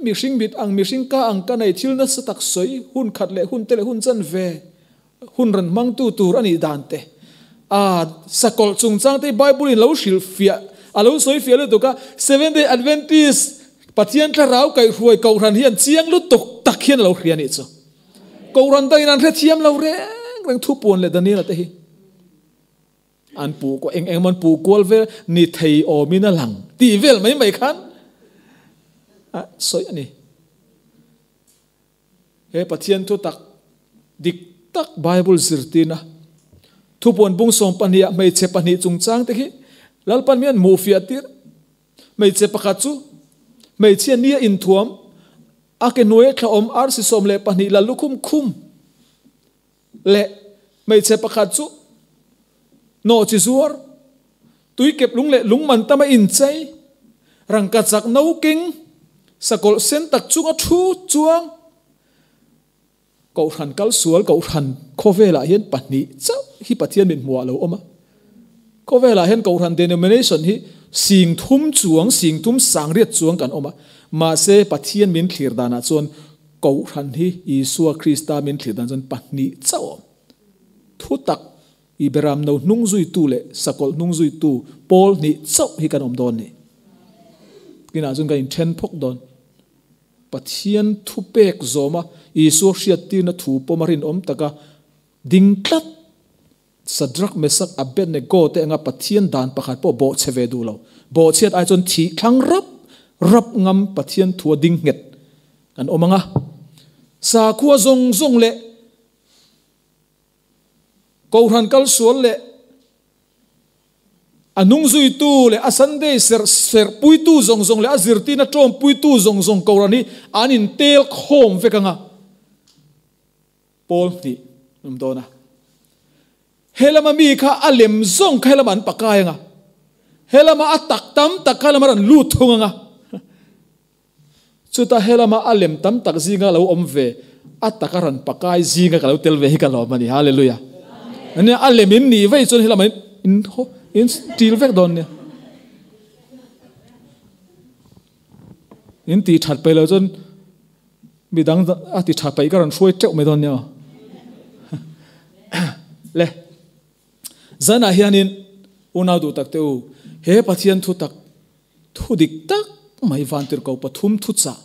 mihring mit ang mihring ka ang ka nei thil nasa tak sawi hun khat leh hun te leh hun chanve Hun rawn hmangtu tur a nih dan te, a sakawlh chungchang te hi Bible in lo hrilh fiah, a lo sawi fiah lutuk a, Seventh Day Adventist Pathian thlarau kaihhruai Kohhran hian chiang lutuk tak hian a lo hria a nih chu. Kohhran dangin an hrethiam lo reng reng Thupuan leh Daniela te hi. An puh kual eng eng emaw an puh kual vel ni thei awmin a lang tih vel mai mai khan a sawi a ni. He Pathian thu tak dik tak Bible zirtirna thupuan bung 12 ah hmeichhe pahnih chungchang te khi Lalpan mi an hmuhfiah tir. Hmeichhe pakhat chu hmeichhia nia inthuam a ke hnuaia thla awm arsi 12 la lukhum khum leh hmeichhe pakhat chu nawhchi zuar, tuikep lung leh lung man tama inchei, rangkachak no keng, sakawlh sen tak chunga thu chuang, Kohhran kal sual Kohhran khawvelah hian pahnih chauh hi Pathian min hmuh ah lo awm a. Khawvelah hian Kohhran denomination hi sing thum chuang, sing thum sangriat chuang kan awm a. Mahse Pathian min thlir danah chuan Kohhran hi Isua Krista min thlir dan chuan pahnih chauh a awm. Thutak i beramno hnung zuitu leh sakawlh hnung zuitu pawl hnih chauh hi kan awm dawn ni. Kinah chuan kan inthen phawk dawn. Pathian thupek zawma Isua hriattirna thu pawm a rinawm taka ding tlat Sadrak, Mesak, Abednego te anga Pathian dan pakhat pawh bawhchhe ve duh lo. Bawhchhiat ai chuan thih thlang rap rap ngam Pathian thua ding nghet kan awm ang a. Sakhua zawng zawng leh Kohhran kal sual leh a hnung zuitu leh a Sunday serh serhpuitu zawng zawng leh a zirtirna tawmpuitu zawng zawng Kohhran hi an intel khawm vek ang a. Pawl hnih an awm dawn a. He lama mi kha a lem zawng kha he lama an pakai ang a. He lama a tak tam tak kha he lama an lut thung ang a. Chutah he lama a lem tam tak zinga lo awm ve, a taka rawn pakai zinga ka lo tel ve hi ka lawm a ni. Hallelujah. Ania a lem in nih vei chuan he lama in in til vek dawn nia. In tih that peih lo chuan Midang a ti tha paih ka rawn hruai teuh mai dawn nia. Le. Zanah hianin unau duh tak te u, he Pathian thu tak, thu dik tak mai vantirhko pathum thu chah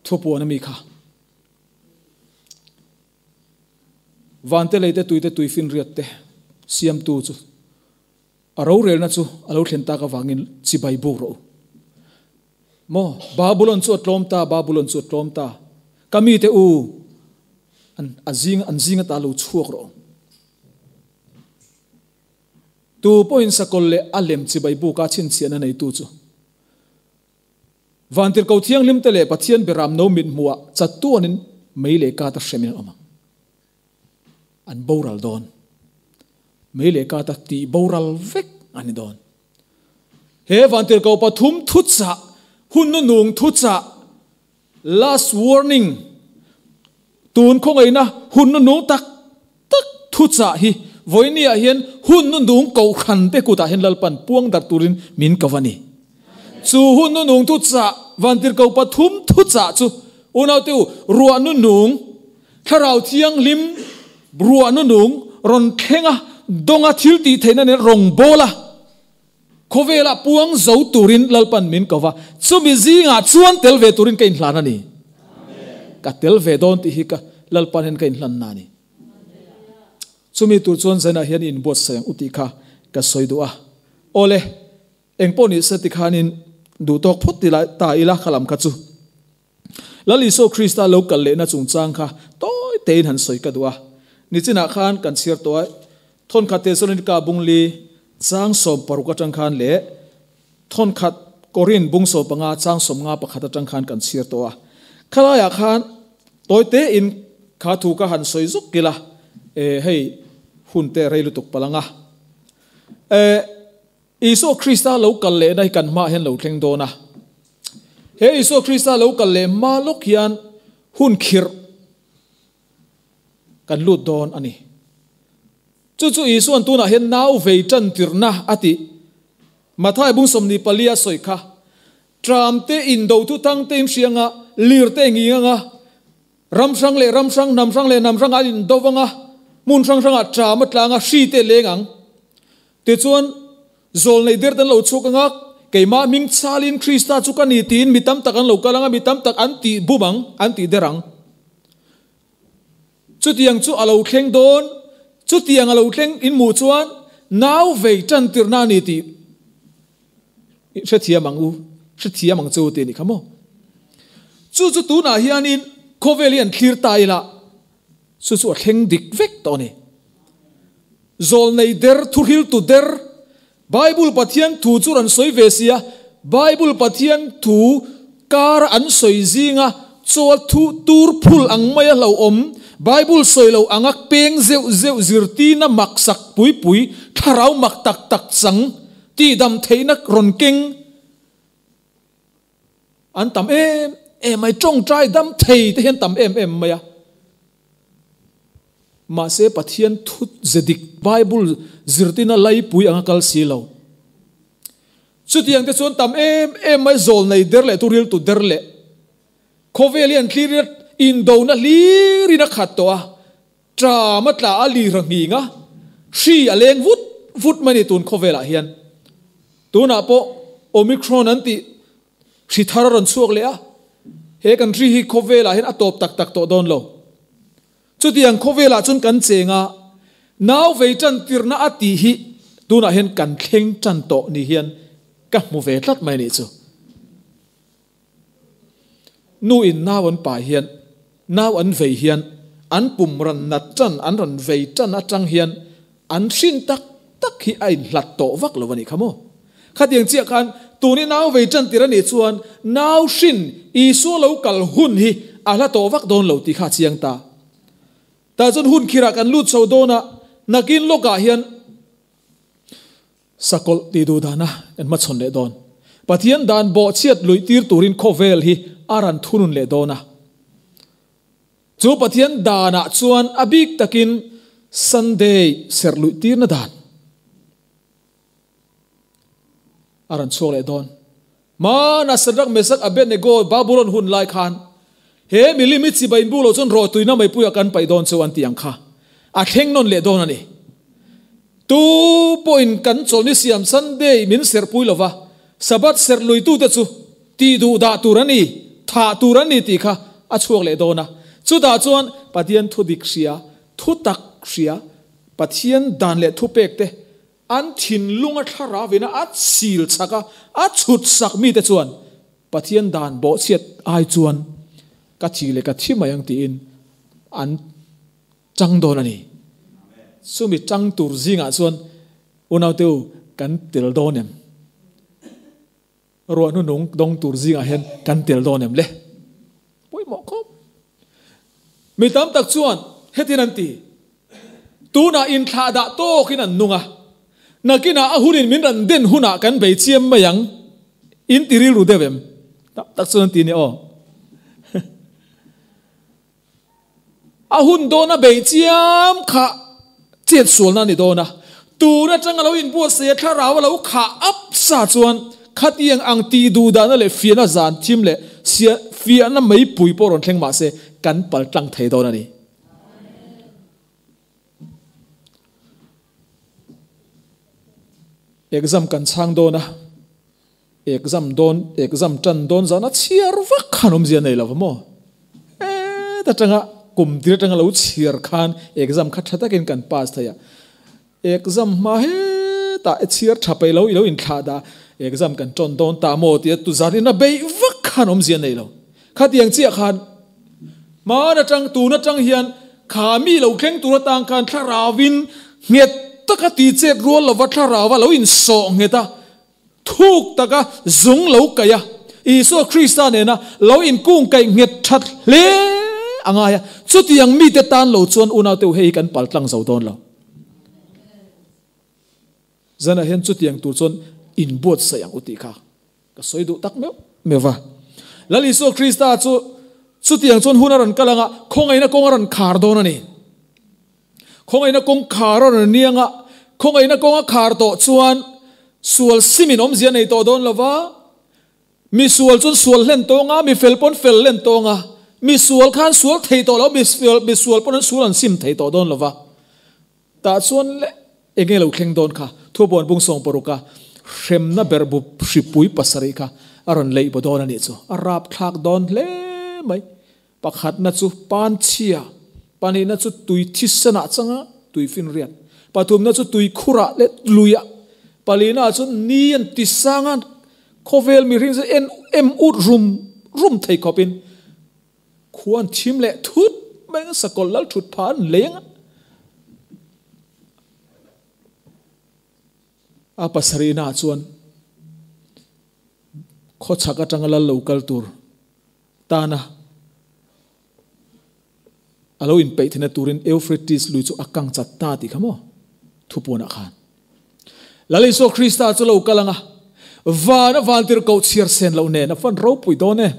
thu puan a mi kha. Vante lei te tui te tui finriat te siamtu chu A rorelna chu a lo thlen tak avangin chibai buk rawh u. Maw, Babulon chu a tlawm ta, Babulon chu a tlawm ta. Ka mite u, an a zing an zing ata lo chhuak rawh u. Tu pawhin sakawlh leh a lem chibai buka chhinchhiahna neitu chu Vantirhko Thianghlimte leh Pathian Beram no mit hmuhah chatuanin mei leh kata hremin an awm ang. An boral dawn. Mei leh kata tih boral vek a ni dawn. He vantirhkoh pathum thuchah, hun nunung thuchah, last warning, tun khawngaihna hun nunung tak tak thuchah hi vawinia hian hun nunung kohhran te kutah hian Lalpan puang darh turin min ko a ni. Chu hun nunung thuchah, vantirhkoh pathum thuchah chu unaute u, ruah nunung, Thlarau Thianghlim ruahna nung rawn thleng a, dawnga thil tih theihna nen rawn bawl a, khawvelah puang zo turin Lalpan min ko va, chumi zingah chuan tel ve turin ka inhlan a ni. Ka tel ve dawn tih hi ka Lalpan hian ka inhlanna a ni. Chumi tur chuan zainah hian i inbuatsaih ang u tih kha ka sawi duh a. Awle, engpawh ni se tikhanin duhtawk phawt ta ila kha lam kha chu. Lal Isua Krista lo kal lehna chungchang kha tawi tein han sawi ka duh a. Nichinah khan kan chhiar tawh a, thawnkhat Thesalonika bungli chang 60 atang khan leh thawnkhat Korin bung 15 chang 51 atang khan kan chhiar tawh a. Khalaiah khan tawi tein kha thu ka han sawi zuk ila, e hei hun te rei lutuk palh ang a. E. Isua Krista lo kal lehna hi kan hmaah hian lo thleng dawn a. He Isua Krista lo kal leh hma lawk hian hun khirh kan lut dawn a ni. Chu chu Isua'n tunah hian nau vei tan tirhna a tih. Mathai bung 24 a sawi kha, Tram te indo thu thang te in hria anga, lir te nging anga, ram hrang leh ram hrang, hnam hrang leh hnam hrang an indo anga, hmun hrang hrangah tram a tlang a, hri te leng ang. Tichuan, zawlnei der te an lo chhuak anga, keimah hming chalin Krista chu ka ni tiin mi tam tak an lo kal anga, mi tam tak an tih bum ang, an tih der ang. Chutiang chu a lo thleng dawn, chutiang a lo thleng in hmuh chuan nau vei tan tirna ni ti hrethiam ang u, hrethiam ang chu ti ni kha maw. Chu chu tunah hianin khawvel hi an thlir ta ila, chu chu a thleng dik vek tawh a ni. Zawlnei der, thuhriltu der, Bible Pathian thu chu rawn sawi ve sia, Bible Pathian thu kara an sawi zinga chawl thu tur phul ang maia hlauhawm, Bible sawi lo anga peng zeuh zeuh zirtirna maksak pui pui, thlarau mak tak tak chang, tihdam theihna rawn keng an tam em em mai, tawngtai dam thei te hian tam em em mai a. Mahse Pathian thu ze dik Bible zirtina laipui anga kal si lo. Chutiang te chuan tam em em mai zawl nei der leh turiltu der leh khawvel hi an thlir ila indona hlir in a khat tawh a, tram a tla a lir a nghing a, hri a leng vut vut mai ni tun khawvel ah hian. Tunah pawh Omicron an tih Hri thar a rawn chhuak leh a, he kan hri hi khawvelah hian a tawp tak tak tawh dawn lo. Chutiang khawvelah chuan kan cheng a, nau vei tan tirna a tih hi tunah hian kan thleng tan tawh ni hian ka hmu ve tlat mai nih chu. Nu in nau an pai hian, nau an vei hian, an pum ran nat tan, an rawn vei tan atang hian An hrin tak tak hi a inhlat tawh vak lo a nih kha maw? Khatiang chiah khan tun i nau vei tan tir a nih chuan nau hrin Isua lo kal hun hi a hla tawh vak dawn lo tih kha a chiang ta. Tah chuan hun khirah kan lut chho dawn a, nakin lawkah hian sakawlh tih duh dana kan hmachhawn leh dawn. Pathian dan bawhchhiat luih tir turin khawvel hi a ran thunun leh dawn a. Chu Pathian danah chuan a bik takin Sunday serh luih tirna dan a rawn chhuak leh dawn. Hmana Shadrach, Meshach, Abednego Babulon hun lai khan he milim hi chibai inbu lo chuan rawhtuina meipuiah kan paih dawn chu an ti ang kha a thleng nawn leh dawn a ni. Tu pawhin kan chawlhni siam Sunday min serhpui lova Sabbath serh luitute chu Tih duh dah tur a ni, thah tur a ni tih kha a chhuak leh dawn a. Chutah chuan Pathian thu dik hria, thu tak hria, Pathian dan leh thupek te an thinlung a thlarau ina a chil chak a, a chhut sak mite chuan Pathian dan bawhchhiat ai chuan ka thi leh ka thi mai ang tiin an chang dawn a ni. Chumi chang tur zingah chuan unaute u kan tel dawn em? Ruah hnunung dawng tur zingah hian kan tel dawn em le? Pawimawh khawp. Mi tam tak chuan hetin an ti, Tunah inthlah dah tawkin an nung a, nakinah a hunin min rawn den hunah kan bei chiam mai ang, in ti rilru deuh em? Tam tak chuan an ti a ni aw. A hun dawn a bei chiam kha chet sualna a ni dawn a, tun atanga lo inbuatsaih a thlarau a lo khah up sa chuan khatiang ang tih duh dahna leh fiahna zan thim leh fiahna meipui pawh rawn thleng mahse kan pal tlang thei dawn a ni. Exam kan chhang dawn a. Exam dawn, exam tan dawn zan a chhiar vak khan awmzia nei lo va maw? Heta tanga kum tir atanga lo chhiar khan exam kha tha takin kan pass thei a. Exam hma hetah e chhiar tha peih lo i lo inthlah dah exam kan tawn dawn ta maw tia tu zan in a beih vak khan awmzia nei lo. Khatiang chiah khan hman atang tun atang hian kha mi lo thleng tur atang khan thlarauin nghet taka ti chet rual lova thlarau a lo insawh nghet a. Thuk taka zung lo kaih a, Isua Krista nena lo inkung kaih nghet that hle a ngai a, chutiang mite tan lo chuan unaute u hei hi kan pal tlang zo dawn lo. Zanah hian chutiang tur chuan inbuatsaih ang u tih kha ka sawi duh tak meuh meuh va. Lal Isua Krista chu chutiang chuan hun a rawn kal ang a, khawngaihna kawng a rawn khar dawn a ni. Khawngaihna kawng khar a rawn niang a, khawngaihna kawng a khar tawh chuan sual simin awmzia nei tawh dawn lo va, mi sual chuan sual hlen tawng a, mi fel pawn fel hlen tawng a, mi sual khan sual thei tawh lo, mi sual mi sual pawn an sual an sim thei tawh dawn lo va. Tah chuan le enge lo thleng dawn kha, Thuabuan bung sawng paruk a hremna ber bu hripui pasarih kha a rawn leih baw dawn a nih chu, a rapthlak dawn hle mai. Pakhatna chu panchhia, pahnihna chu tui thisenah changa tui finriat. Pathumna chu tuikhurah leh luiah. Palina chu ni an ti sang a, khawvel mihring chu en em ut rum rum thei khawpin khua an thim leh thut mai ang, sakawlh lal thut phah an leng a. A pasarihna chuan khawchhak atanga lal lo kal tur tana a lo inpeih theihna turin Euphrates lui chu a kang chat ta tih kha maw thupuanah khan. Lal Isua Krista chu lo kal ang a, van a vantir koh chhiar sen loh nen a fan ropui dawn e.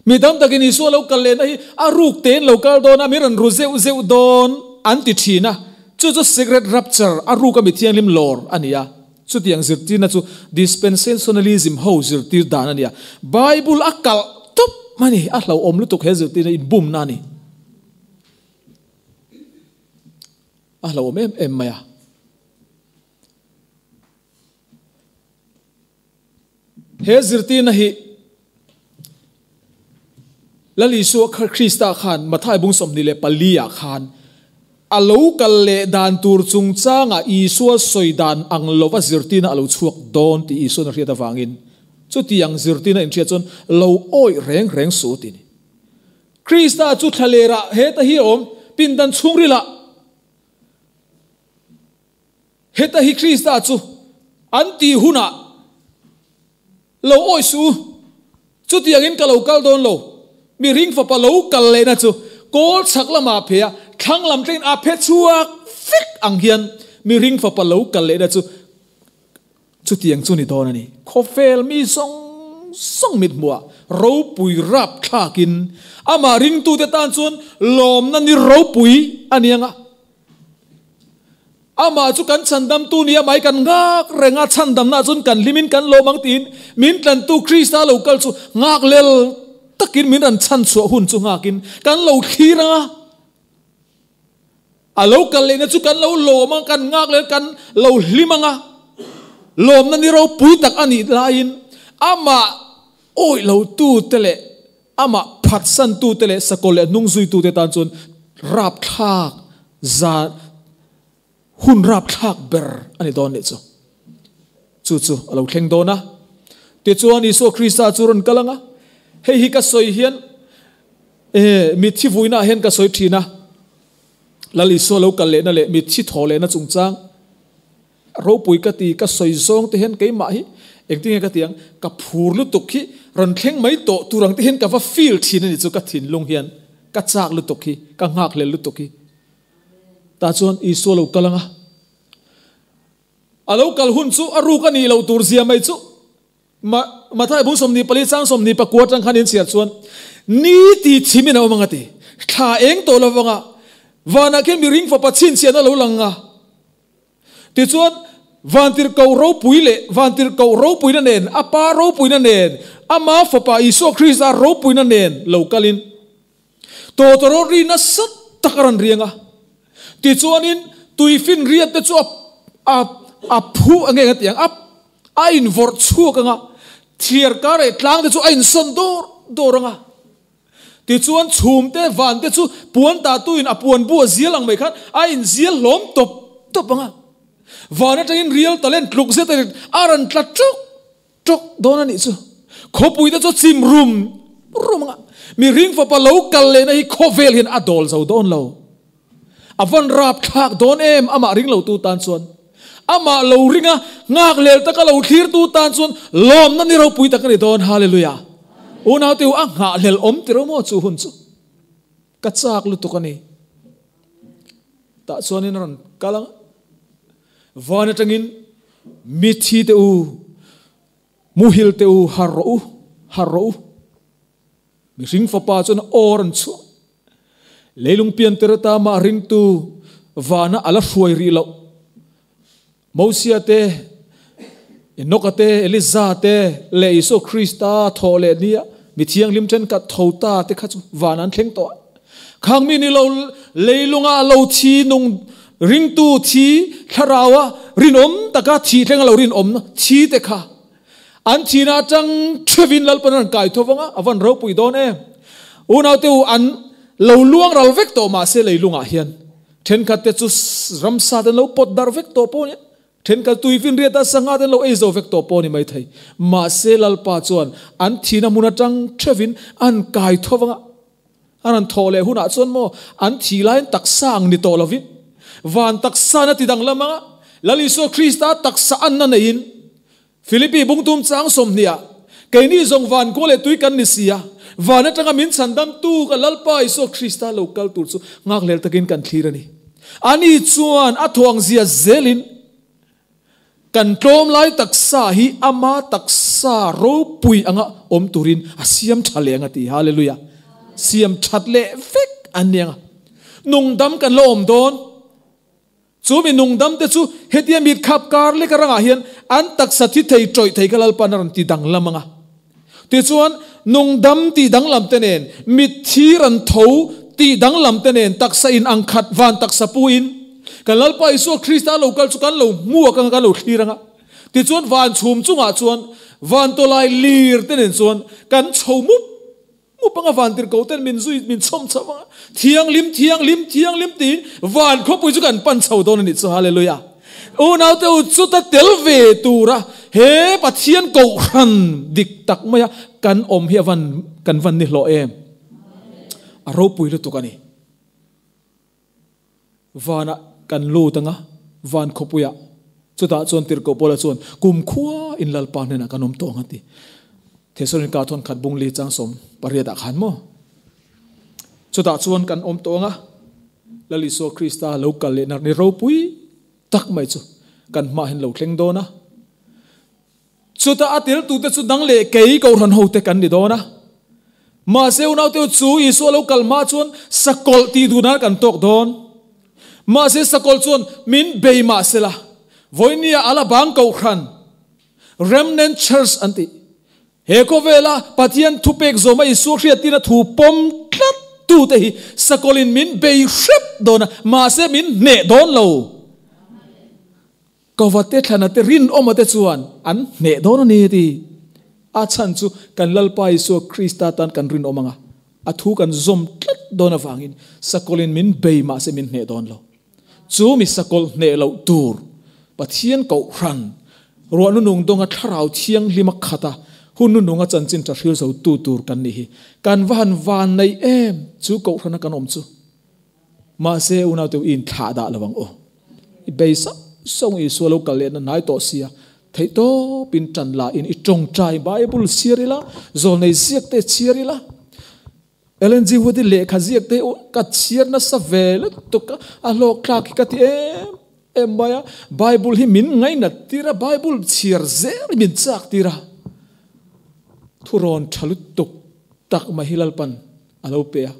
Mi tam takin Isua lo kal lehna hi a ruk tein lo kal dawn a, mi rawn ru zeuh zeuh dawn an ti thin a, chu chu secret rapture, a ruk a mi thianghlim lawr a ni a. Chutiang zirtirna chu dispensationalism ho zirtir dan a ni a, Bible a kalh tawp a ni, a hlauhawm lutuk he zirtirna inbumna a ni. A hlauhawm em em mai a. He zirtirna hi Lal Isua Krista khan Mathai bung 24 ah khan a lo kal leh dan tur chungchanga Isua sawi dan ang lova zirtirna a lo chhuak dawn tih Isuan a hriat avangin chutiang zirtirna inhriat chuan lo awih reng reng suh ti a ni. Krista chu thlalerah heta hi a awm, pindan chhungrilah. Heta hi Krista chu an tih hunah lo awih suh u, chutiangin ka lo kal dawn lo. Mihring fapa lo kal lehna chu kawl chhak lamah a phe a, thlang lam thlengin a phe chhuak vek ang hian mihring fapa lo kal lehna chu chutiang chu ni dawn a ni. Khawvel mi zawng zawng mithmuah ropui rap thlakin amah ringtute tan chuan lawmna ni ropui a ni ang a. Amah chu kan chhandamtu nia mai kan nghak reng a, chhandamna chuan kan hlimin kan lawm ang tiin min tlantu Krista lo kal chu nghak lel takin min rawn chhanchhuah hun chu nghakin kan lo thlir ang a. A lo kal lehna chu kan lo lawm ang, kan nghak lel kan lo hlim ang a. Lawmna ni ropui tak a nih laiin amah awih lotute leh Amah phatsantute leh sakawlh leh hnungzuitute tan chuan rapthlak zan hun rapthlak ber a ni dawn leh chu. Chu chu a lo thleng dawn a. Tichuan Isua Krista chu rawn kal ang a. Hei hi ka sawi hian eh mitthi vuinaah hian ka sawi thin a. Lal Isua lo kal lehna leh mitthi thaw lehna chungchang Ropui ka ti, ka sawi zawng te hian keimah hi engtin nge ka ti ang, ka phur lutuk hi rawn thleng mai tawh tur ang te hian ka va feel thin a ni chu ka thinlung hian ka chak lutuk hi, ka nghakhlel lutuk hi. Tah chuan Isua lo kal ang a, a lo kal hun chu a ruk a nih loh tur zia mai chu Mathai bung 24 chang 29 atang khan in chhiar chuan ni ti thimin a awm ang a ti. Thla eng tawh lo vanga vanah khian miring fapa chhinchhiahna lo lang a. Tichuan, Vantirhkoh ropui leh Vantirhkoh ropuina nen, a Pa ropuina nen, Ama Fapa Isua Krista ropuina nen lo kalin, tawtawrawt ri nasa tak a rawn riang a. Tichuanin, tuifinriat te chu a a a phu ang nge ka ti ang, a a invawrh chhuak ang a, thliarkar leh tlang te chu a insawn dawr dawr ang a. Tichuan chhum te, van te chu puan tatuin a puan bu a zial ang mai khan a inzial hlawm tawp tawp ang a. Van atangin rial talent tluk zet a a rawn tla ṭawk ṭawk dawn a nih chu. Khawpui te chu chim rum rum ang a. Mihring fapa lo kal lehna hi khawvel hian a dawl zo dawn lo. A van rap thlak dawn em amah ring lo tu tan chuan. Amah lo ringa nghak lel taka lo thlir tu tan chuan lawmna ni ropui tak a ni dawn. Hallelujah. Unau te u a nghah hlel awm ti ro maw chu hun chu. Ka chak lutuk a ni. Tah chuanin a rawn kal ang. Van atangin mithi te u, muhil te u har rawh u, har rawh u. Mihring fapa chuan a aw rawn chhuah. Leilung pian tir ata mah ringtu vana a la hruai rih loh. Mosia te, Enoka te, Eliza te leh Isua Krista thawh leh nia mi thianghlim thenkhat tho ta te kha chu van an thleng tawh a. Khang mi ni lo leilunga lo thi nung ringtu thi thlaraua rinawm taka thi thlenga lo rinawm thi te kha An thihna atang theuhin Lalpan a rawn kai tho vang a, a van ropui dawn em. Unaute u, an lo luang ral vek tawh mahse leilungah hian Thenkhat te chu ramsa ten lo pawt darh vek tawh pawh a nia. Thenkhat tuifinriata sangha ten lo ei zo vek tawh pawh a ni maithei. Mahse Lalpa chuan an thihna hmun atang theuhin an kai tho vang a. An rawn thawh leh hunah chuan maw an thih laiin taksa ang ni tawh lovin van taksa na ti danglam anga Lal Isua Krista taksa anna neiin Philippi bungtum chang 20 ah keini zawng van kua leh tui kan ni si a, van atanga min chhandamtu ka Lalpa Isua Krista lo kal tur chu nghakhlel takin kan thlir a ni. Ani chuan a thuang zia zelin kan tlawm lai taksa hi ama taksa ropui anga awm turin a siam tha leh ang a ti. Hallelujah! Siam that leh vek an ni ang a. Nungdam kan la awm dawn. Chu mi nungdamte chu hetia mit khap kar lek arangah hian an taksa thi thei tawih thei kha Lalpa'n a rawn ti danglam ang a. Tichuan, nungdam tih danglamte nen, mitthi ran tho tih danglamte nen taksa in ang khat van taksa puin kan Lalpa Isua Krista a lo kal chu kan lo hmuak ang a, kan lo thlir ang a. Tichuan, van chhum chungah chuan van tawlai lir te nen chuan kan chho mup Mupanga vantirhkoh ten min zui min chhawm chho vang a, Thianghlim, thianghlim, thianghlim tiin van khawpui chu kan pan chho dawn a nih chu. Hallelujah! Unaute u, chuta tel ve tura he Pathian kohhran dik tak maia kan awm hi a van kan van ni hlawh em? A ropui lutuk a ni. Vanah kan lut anga, van khawpuiah. Chutah chuan Tirhkoh Paula chuan, Kumkhua in Lalpa hnenah kan awm tawh ang a ti. Thesalonika thawn khat bung li chang 18 ah khan maw? Chutah chuan kan awm tawh anga, Lal Isua Krista lo kal leh ni ropui tak mai chu kan hmah hian lo thleng dawn a. Chutah a tel tute chu dang leh kei Kohhran hote kan ni dawn a. Mahse unaute chu Isua lo kal hma chuan sakawlh tih duh nan kan tawk dawn. Mahse sakawlh chuan min bei mah sela, vawinia a la bang Kohhran, Remnant Church an tih. He khawvela Pathian thupek zawma Isua hriattirna thu pawm tlat tute hi sakawlhin min bei hrep dawn a, mahse min hneh dawn lo. Kovate thlana te rinawma te chuan an hneh dawn a ni a ti. A chhan chu kan Lalpa Isua Krista tan kan rinawm ang a, a thu kan zawm tlat dawn avangin sakawlhin min bei mahse min hneh dawn lo. Chu mi sakawlh hneh loh tur Pathian Kohhran ruah nunung dawnga Thlarau Thianghlima khata hun nununga chanchin tha hril zo tu tur kan nih hi kan va han van nei em chu Kohhrana kan awm chu. Mahse unaute u i inthlah dah lo ang aw. I bei sauh sauh ang Isua lo kal lehna hnai tawh sia, theih tawpin tan la in i tawngtai Bible chhiar ila, zawlnei ziak te chhiar ila, Ellen G. White lehkha ziak te ka chhiar nasa ve lutuk a, a hlawk thlak hi ka ti em em mai a, Bible hi min ngainat tir a, Bible chhiar zel hi min chak tir a, thurawn tha lutuk tak mai hi Lalpan a lo pe a.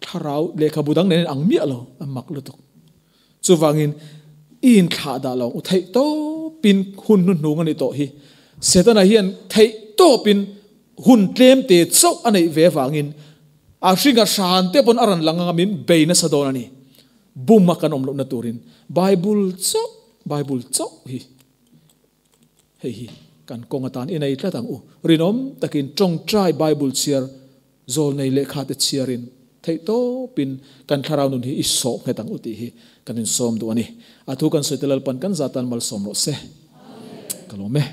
Thlarau lehkhabu dang nen ang miah lo, a mak lutuk. Chuvangin i inthlah dah lo, u theih tawpin hun hnuhnung a ni tawh hi. Setana hian theih tawpin hun tlem te chauh a neih ve avangin a hringa hran te pawn a rawn lang anga min bei nasa dawn a ni. Bum a kan awm lohna turin Bible chauh, Bible chauh hi hei hi kan kawng atan i nei tlat ang u. Rinawm takin tawngtai Bible chhiar Zawlnei lehkha te chhiarin theihtawpin kan thlarau nun hi i sawh nghet ang u tih hi kan insawm duh a ni. A thu kan sawi te Lalpan kan zatan malsawm rawh se. Ka lawm e.